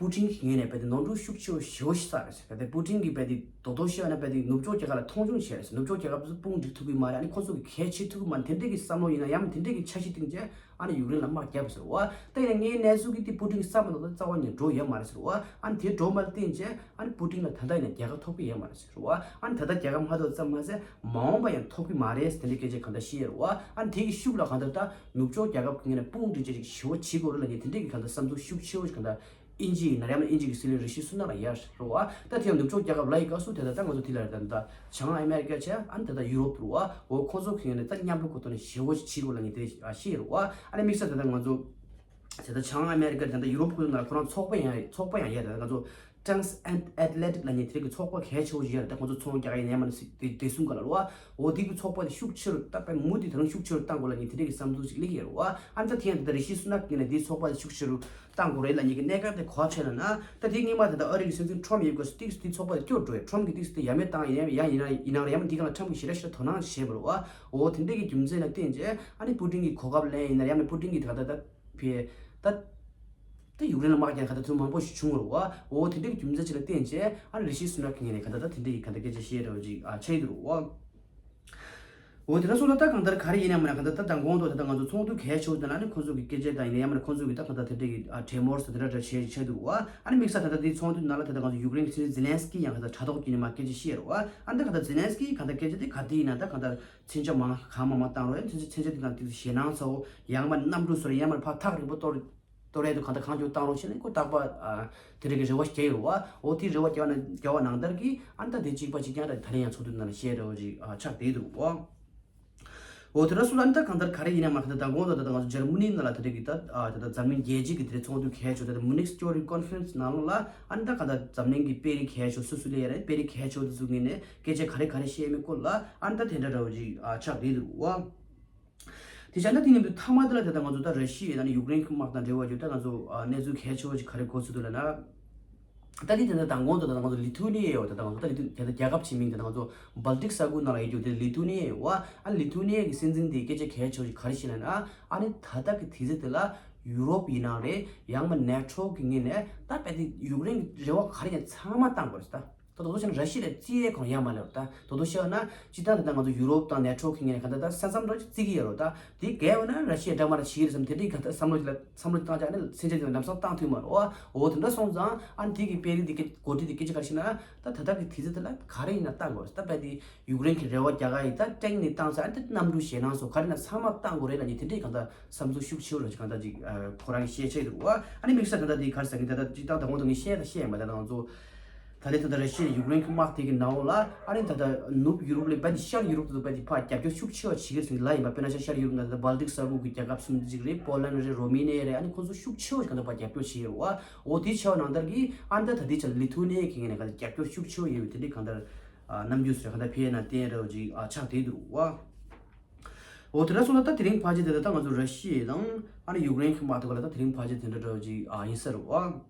པུ་ཏིན་གྱི་ངོས་ནས་རྦད་དེ་ནོར་འཁྲུལ་ཤུགས་ཆེ་བོ་ཞེ་པོ་ཞིག་བསགས་རེད་ཟེར། རྦད་དེ་པུ་ཏིན་གྱིས་རྦད་དེ་རྡོག་རྡོག་བཤད་ན་རྦད་དེ་ནུབ་ཕྱོགས་རྒྱལ་ཁབ་ལ་མཐོང་ཆུང་བྱས་རེད་ཟེར། ནུབ་ཕྱོགས་རྒྱལ་ཁབ་ཚོ་དཔུང་སྒྲིག་ཐུབ་ཀྱི་མ་རེད། ཨ་ནི་ཁོ་ཚོ་གི་གལ་ཆེ་ཐུབ་ཀྱི་མ་རེད། དེ་འདྲས་ཀྱི་འཆར་གཞི་བཏིང་རྗེས་ཨ་ནི་ཡུཀ་རེན་ལ་དམག་བརྒྱབ་ཟེར་བ། ད་ཡིན་ན་ངའི་གནས་ཚུལ་གྱི་དེ་པུ་ཏིན་གྱི་བསམ་པ་ནང་དུ་རྩ་བ་ཉིད་འགྲོ་ཡོད་མ་རེད་ཟེར་བ། ཨ་ནི་དེ་འགྲོ་མ་བཏིང་རྗེས་ཨ་ནི་པུ་ཏིན་ལ་ད་ལྟ་ཡིན་ན་རྒྱལ་ཁ་ཐོབ་ཀྱི་ཡོད་མ་རེད་ཟེར་བ། ཨ་ནི་ད་ལྟ་རྒྱལ་ཁ་མ་ཐོབ་ཙམ་མ་ཟད་མ་འོངས་པ་ཡང་ཐོབ་ཀྱི་མ་རེད་ཟེར་དེ་འདྲས་སྐད་ཆ་གང་ལྟར་བཤད་ཡོད་རེད་བ། ཨ་ནི་དེ་གི་ཤུགས་ལ་གང་ལྟར་ད་ནུབ་ཕྱོགས་རྒྱལ་ཁབ་ཀྱི་ངོས་ནས་དཔུང་སྒྲིག་བྱས་ཅིག་ཞེ་པོ་བྱེད་དགོས་རེད་ལབ་མཁན་དེ་འདྲས་ཀྱི་གང་ལྟར་བསམ་ཚུལ་ཤུགས་ཆེ་བོ་ཞིག་གང་ལྟར། དབྱིན་ཇི་ཡིན་ན་ཡང་ན་དབྱིན་ཇི་གི་སྲིད་བློན་རི་ཤི་སུ་ནག་ལ་ཡར་རོ་བ། ད་དེ་ཡང་ནུབ་ཕྱོགས་རྒྱལ་ཁབ་ལ་ཡི་དགའ་སུ་དེ་ལྟར་ད་ང་ཚོ་དེ་ལ་ད་ད་བྱང་ཨ་མེ་རི་ཀ་བྱས་ཨ་ནི་ད་ད་ཡུ་རོབ་རོ་བ། འོ་ཁོང་ཚོ་གི་ནས་ད་མཉམ་རུབ་གོ་ཐོག་ནས་ཞེ་བོ་ཞིག་བྱེད་དགོས་ལ་ངས་དེ་ཤེས་རོ་བ། ཨ་ནི་དམིགས་བསལ་ད་ད་ང་ཚོ་དེ་ད་བྱང་ཨ་མེ་རི་ཀ་དེ་ད་ཡུ་རོབ་ཁུལ་ནང་ལ་ཁོ་རང་ཚོགས་པ་ཡང་ཚོགས་པ་ཡང་ཡོད། ད་ང་ཚོ་Trans Atlantic་ལ་ཉེ་དེ་གི་ཚོགས་པ་གལ་ཆེ་བོ་ཞིག་ཡོད་རེད། ད་ཁོང་ཚོ་ཚོང་རྒྱག་ཡིན་ཡང་མ་ནི་དེ་དེ་གསུང་ག་ལ་རོ་བ། འོ་དེ་གི་ཚོགས་པ་དེ་ཤུགས་ཆེ་རུ་ད་པའི་མུ་དེ་ད་རུང་ཤུགས་ཆེ་རུ་བཏང་དགོས་ལ་ངས་དེ་འདྲས་ཀྱི་བསམ་ཚུལ་ཞིག་སླེབས་ཡོད་རེད་བ། ཨ་ནི་ད་དེ་ཡང་དེ་ད་རི་ཤི་སུ་ནག་གི་ནས་དེའི་ཚོགས་པ་དེ་ཤུགས་ཆེ་རུ་བཏང་དགོས་རེད་ལབ་མཁན་གྱི་གནད་འགག་དེ་ག་བ་ཆགས་ལབ་ན། ད་དེ་སྔོན་མ་ད་ལྟ་ཨ་རི་གི་སྲིད་འཛིན་ཁྲོམ་ཡོད་སྐབས་སུ་ཏིག་ཙམ་དེ་ཚོགས་པ་དེ་སྐྱོ་འགྲོ་ཡོད། ཁྲོམ་གྱིས་ཏིག་ཙམ་དེ་ཡ་མེད་བཏང་ཡིན་ཡང་ཡིན་ན་ཡང་ཡིན་ནའང་ཡ་མ་འདི་ག་ལ་ཁྲོམ་གྱིས་ཞེ་དྲག་ཞེ་དྲག་དོ་སྣང་བྱས་པ་རེད་བ། འོ་དེ་འདྲས་ཀྱི་རྒྱུ་མཚན་ལ་བརྟེན་བྱས་ཨ་ནི་པུ་ཏིན་གྱི་གོ་སྐབས་ལེན་ཡིན་ན་ཡང་ན་པུ་ཏིན་གྱི་ད་ལྟ་ད་ཕེ་ད་ད་ཡུཀ་རེན་ལ་དམག་རྒྱག་ག་ད་ཐུན་མང་པོ་ཞིག་བྱུང་བ་རེད་བ། འོ་དེ་འདྲས་ཀྱི་རྒྱུ་མཚན་ཅིག་ལ་བརྟེན་བྱས་ཨ་ནི་རི་ཤི་སུ་ནག་གི་ངོས་ནས་ག་ད་ད་དེ་འདྲས་ཀྱི་ག་ད་སྐད་ཆ་བཤད་རེད་བ་ཅིག་ཨ་ཆགས་ཡོད་རེད་བ། འོ་དེ་འདྲ་སོང་ཙང་ད་གང་ལྟར་ག་རེ་ཡིན་ཡང་མིན་ན་གང་ལྟར་ད་མདང་དགོང་དུ་ད་ལྟ་ང་ཚོ་ཚོགས་འདུ་གལ་ཆེ་བོ་དེ་ནང་ནས་ཁོང་ཚོ་གི་སྐད་ཆ་དང་ཡིན་ན་ཡང་མིན་ན་ཁོང་ཚོ་གི་ད་གང་ལྟར་དེ་འདྲ་གི་ཨ་གྲོས་མོལ་ཟེར་དེ་འདྲ་འདྲ་བྱས་བྱས་འདུག་བ། ཨ་ནི་དམིགས་བསལ་ད་ལྟ་དེ་ཚོགས་འདུ་ནང་ལ་ད་ལྟ་ང་ཚོ་ཡུཀ་རེན་གྱི་སྲིད་འཛིན་ཛེ་ལན་སི་ཀི་ཡང་གང་ལྟར་དྲ་ཐོག་བརྒྱུད་ནས་མར་སྐད་ཆ་བཤད་རེད་བ། ཨ་ནི་ད་གང་ལྟར་ཛེ་ལན་སི་ཀི་གང་ལྟར་སྐད་ཆ་དེ་ག་དེ་ཡིན་ན་ད་གང་ལྟར་མཚོན་ཆ་མང་གང་མང་མང་བཏང་རོགས། མཚོན་ཆ་མཚོན་ཆ་དེ་དང་དེ་ཞེད་སྣང་ཚ་བོ་ཡང་མ་གནམ་གྲུ་བཟོ་རེད་ཡང་མ་ཕར་ཐག་རིང་པོ་གཏོར་གཏོར་ཡས་དུ་གང་ལྟར་གང་བྱུང་བཏང་རོགས་བྱས་ནས་ཁོ་རྟག་པ་ཨ་དེ་རིགས་ཀྱི་རེ་བ་ཞིག་བརྒྱབ་ཡོད་རེད་བ། འོ་དེ་རེ་བ་བརྒྱབ་ན་བརྒྱབ་པ་ནང་ལྟར་གྱི་ཨ་ནི་ད་དེ་གཅིག་པ་གཅིག་རྐྱང་ད་ད་རིང་ཡང་ཚོགས་འདུ་ནང་ལ་བཤད་རེ་བ་ཅིག་ཨ་ཆགས་བསྡད་འདུག་བ། འོ་དེ་འདྲ་སོང་ཙང་ཨ་ནི་ད་གང་ལྟར་ག་རེ་ཡིན་ཡང་མ་གང་ལྟར་ད་དགོང་དག་ད་ལྟ་ང་ཚོ་འཇར་མ་ནི་ནང་ལ་ད་ལྟ་གི་ད་ཨ་ད་ལྟ་འཛམ་གླིང་རྒྱལ་སྤྱི་གི་དེ་རིང་ཚོགས་འདུ་གལ་ཆེ་ད་ལྟ་Munich Security Conference ནང་ལོགས་ལ་ཨ་ནི་ད་གང་ལྟར་འཛམ་གླིང་གི་དཔོན་རིགས་གལ་ཆེ་སུ་སུ་སླེབས་ཡ་རེད། དཔོན་རིགས་གལ་ཆེ་དེ་ཚོ་ངོས་ནས་སྐད་ཆ་ག་རེ་ག་རེ་བཤད་མིན་སྐོར་ལ་ཨ་ནི་ད་དེ་འདྲ་འདྲ་བོ་ཅིག་ཨ་ཆགས་བསྡད་འདུག་བ། དེ་བྱས་ན་དེ་མཉམ་དུ་མཐའ་མ་དེ་ལ་དེ་ལྟར་ང་ཚོ་ད་ར་ཤི་ཡ་དང་ཡུཀ་རེན་གྱི་དམག་དང་འབྲེལ་བ་ཡོད་ད་ང་ཚོ་ཨ་གནས་ཚུལ་གལ་ཆེ་བོ་ཅིག་ག་རེ་གོ་ཚུལ་འདུག་ལབ་ན། ད་དེ་དེ་ལྟར་དང་གོང་དུ་ད་ང་ཚོ་ལི་ཐུ་ནི་ཡ་ཡོད་ད་ང་ཚོ་ད་ལི་ཐུ་དེ་ལྟར་རྒྱལ་ཁབ་ཆེ་མིང་དེ་ད་ང་ཚོ་སྦལ་ཏིག་ས་ཁུལ་ནང་ལ་ཡོད་རྒྱུ་དེ་ལི་ཐུ་ནི་ཡ་ཡོད་བ། ཨ་ལི་ཐུ་ནི་ཡ་གི་སྲིད་འཛིན་དེ་སྐད་ཆ་གལ་ཆེ་བོ་ཅིག་ག་རེ་བཤད་ལབ་ན། ཨ་ནི་ད་ལྟ་གི་དུས་ཚོད་དེ་ལ་ཡུ་རོབ་ཡིན་ནའང་རེད་ཡང་མ་ནེ་ཊོ་གི་ངོས་ནས་ད་དཔེ་དེ་ཡུཀ་རེན་གྱི་རེ་བ་ག་རེ་ཡང་ཚང་མ་བཏང་དགོས་རེད་ད། ད་དོ་དོ་བྱས་ན་ར་ཤི་ཡ་ལ་བརྩི་ཡས་གང་ཡང་མ་ལེབ་ད། དོ་དོ་བཤད་ན་སྤྱིར་བཏང་དེ་ལྟར་ང་ཚོ་ཡུ་རོབ་དང་ནེ་ཊོ་གི་ངོས་ནས་གང་ལྟར་ད་ས་མཚམས་འདྲ་བརྩི་གི་ཡོད་རེད་ད། དེ་གལ་ཡོད་ན་ར་ཤི་ཡ་འདྲ་མ་འདྲ་བྱེད་ཀྱི་རེད་བསམ་དེ་འདྲའི་གང་ལྟར་བསམ་བློ་ཅིག་ལ་བསམ་བློ་ཅིག་བཏང་ཆ་ནི་སེམས་ཅན་དེ་ལ་ལམ་སང་བཏང་ཐུབ་མ་རེད་བ། འོ་དེ་འདྲ་སོང་ཙང་ཨ་ནི་དེ་གི་དཔོན་རིགས་དེ་སྐད་འགོ་ཁྲིད་དེ་སྐད་ཆ་ག་རེ་བཤད་ན་ད་ད་ལྟ་གི་དུས་ཚོད་དེ་ལ་ག་རེ་ཡིན་ན་བཏང་དགོས་རེད་ད། དཔེ་དེ་ཡུཀ་རེན་གྱི་རེ་བ་རྒྱག་ག་ཡིན་ད་ཀྲེང་ནས་བཏང་ཚར་ཨ་ནི་གནམ་གྲུ་ཞེད་སྣང་སོགས་ག་རེ་ཡིན་ན་ཚང་མ་བཏང་དགོས་རེད་ལབ་ནས་དེ་འདྲའི་གང་ལྟར་བསམ་ཚུལ་ཤུགས་ཆེ་བོ་རེད་གང་ལྟར་ཅིག་ཁོ་རང་གི་བཤད་ཆེད་འདུག་བ། ཨ་ནི་དམིགས་བསལ་ད་ལྟ་དེ་ག་རེ་ཟེར་གི་ད་ལྟ་ཅིག་ད་ད་འོང་དུ་ངས་བཤད་ད་བཤད་ཡིན་པ་ད་ལྟ་ང་ཚོ། ད་ལན་ད་ལྟ་ར་ཤི་ཡ་ཡུཀ་རེན་གྱི་དམག་དེ་གི་ནང་ལ་ཨ་ནི་ད་ལྟ་ནུབ་ཡུ་རོབ་ལས་ཕར་ཤར་ཡུ་རོབ་དུ་ཕར་དེ་ཕར་རྒྱབ་སྐྱོར་ཤུགས་ཆེ་བ་བྱེད་ཀྱི་ཟིན་ལ་ཡིན་པ། དཔེར་ན་ཤར་ཤར་ཡུ་རོབ་ནང་ད་ལྟ་སྦལ་ཏིག་ས་ཁུལ་གྱི་རྒྱལ་ཁབ་གསུམ་ཅིག་རེད། པོ་ལན་རེད། རོ་མི་ནི་ཡ་རེད། ཨ་ནི་ཁོ་ཚོ་ཤུགས་ཆེ་བ་ཞིག་གང་ལྟར་ཕར་རྒྱབ་སྐྱོར་བྱེད་ཀྱི་རེད་བ། འོ་དེ་ཆེ་བ་ནང་ལྟར་གྱི་ཨ་ནི་ད་ད་ལྟའི་ཆར་ལི་ཐུ་ནི་ཡ་གི་ངོས་ནས་གང་ལྟར་རྒྱབ་སྐྱོར་ཤུགས་ཆེ་བ་ཡོད་པའི་དེ་འདྲའི་གང་ལྟར་རྣམ་འགྱུར་ཟེར་གང་ལྟར་ཕེབས་ན་བསྟན་རེ་བ་ཅིག་ཆགས་བསྡད་འདུག་བ། འོ་དེ་འདྲ་སོང་ན་ད་དེ་རིང་ཕལ་ཆེར་དེ་ལ་ད་ང་ཚོ་ར་ཤི་ཡ་དང་ཨ་ནི་ཡུཀ་རེན་གྱི་དམག་དེ་ག་ལ་ད་དེ་རིང་ཕལ་ཆེར་དེ་འདྲ་འདྲ་བོ་ཅིག་ཨ་ཡིན་ས་རེད་བ།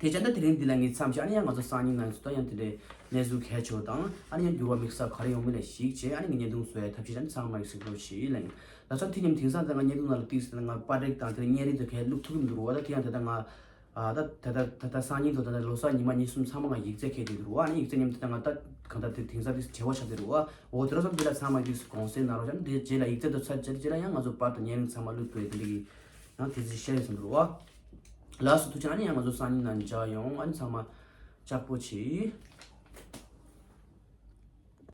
དེ་བྱས་ན་དེ་རིང་འདི་ལ་ངས་མཚམས་བཞག་ཨ་ནི་ཡང་ང་ཚོ་སང་ཉིན་ནང་ཚོ་ད་ཡང་དེ་འདྲའི་གནས་ཚུལ་གལ་ཆེ་བ་དང་ཨ་ནི་ཡང་འགྱུར་བ་དམིགས་བསལ་ག་རེ་ཡོང་མིན་ལ་གཞིགས་བྱས་ཨ་ནི་ངས་བརྙན་ཐུང་བཟོ་ཡའི་ཐབས་ཤེས་བྱས་ནས་ཚང་མ་ཡིས་གཟིགས་རོགས་བྱེད་ལབ་ཡིན། ལགས་སོ། དེ་མཉམ་དེང་སང་ད་ང་བརྙན་ཐུང་ནང་ལ་ཏིག་ཙམ་ང་པར་རིགས་དང་དེ་བརྙན་རིས་དེ་གས་བླུག་ཐུབ་ཀྱི་མི་འདུག་རེད་བ། ད་དེ་ཡང་ད་ལྟ་ང་ཨ་ད་ད་ད་ད་ད་སང་ཉིན་དང་ད་ལྟ་ལོ་གསར་ཉི་མ་ཉིན་གསུམ་ཚང་མ་ང་ཡིག་ཚད་འཁྱེར་བསྡད་འདུག་རེད་བ། ཨ་ནི་ཡིག་ཚད་མཉམ་དུ་ད་ང་ད་གང་ལྟར་དེ་དེང་སང་དེ་བྲེལ་བ་ཆགས་བསྡད་འདུག་རེད་བ། འོ་དེ་འདྲ་སོང་འདི་ལ་ཚང་མ་ཏིག་ཙམ་དགོངས་སེལ་གནང་རོགས་བྱས། འདི་རྗེས་ལ་ཡིག་ཚད་དུ་ཚར་རྗེས་རྗེས་ལ་ཡང་ང་ཚོ་པར་དང་བརྙན་རིས་ཚང་མ་བླུག་དགོས་དེ་འདྲ་གི་ཡང་དེ་ཚོ་བཤད་ཡོད་བསམ་འདུག་རེད་བ། ལགས་སོ། ཐུགས་རྗེ་ཆེ། ཨ་ནི་ཡང་ང་ཚོ་སང་ཉིན་ནང་མཇལ་ཡོང་། ཨ་ནི་ཚང་མ་ལྕགས་པོ་བྱེད།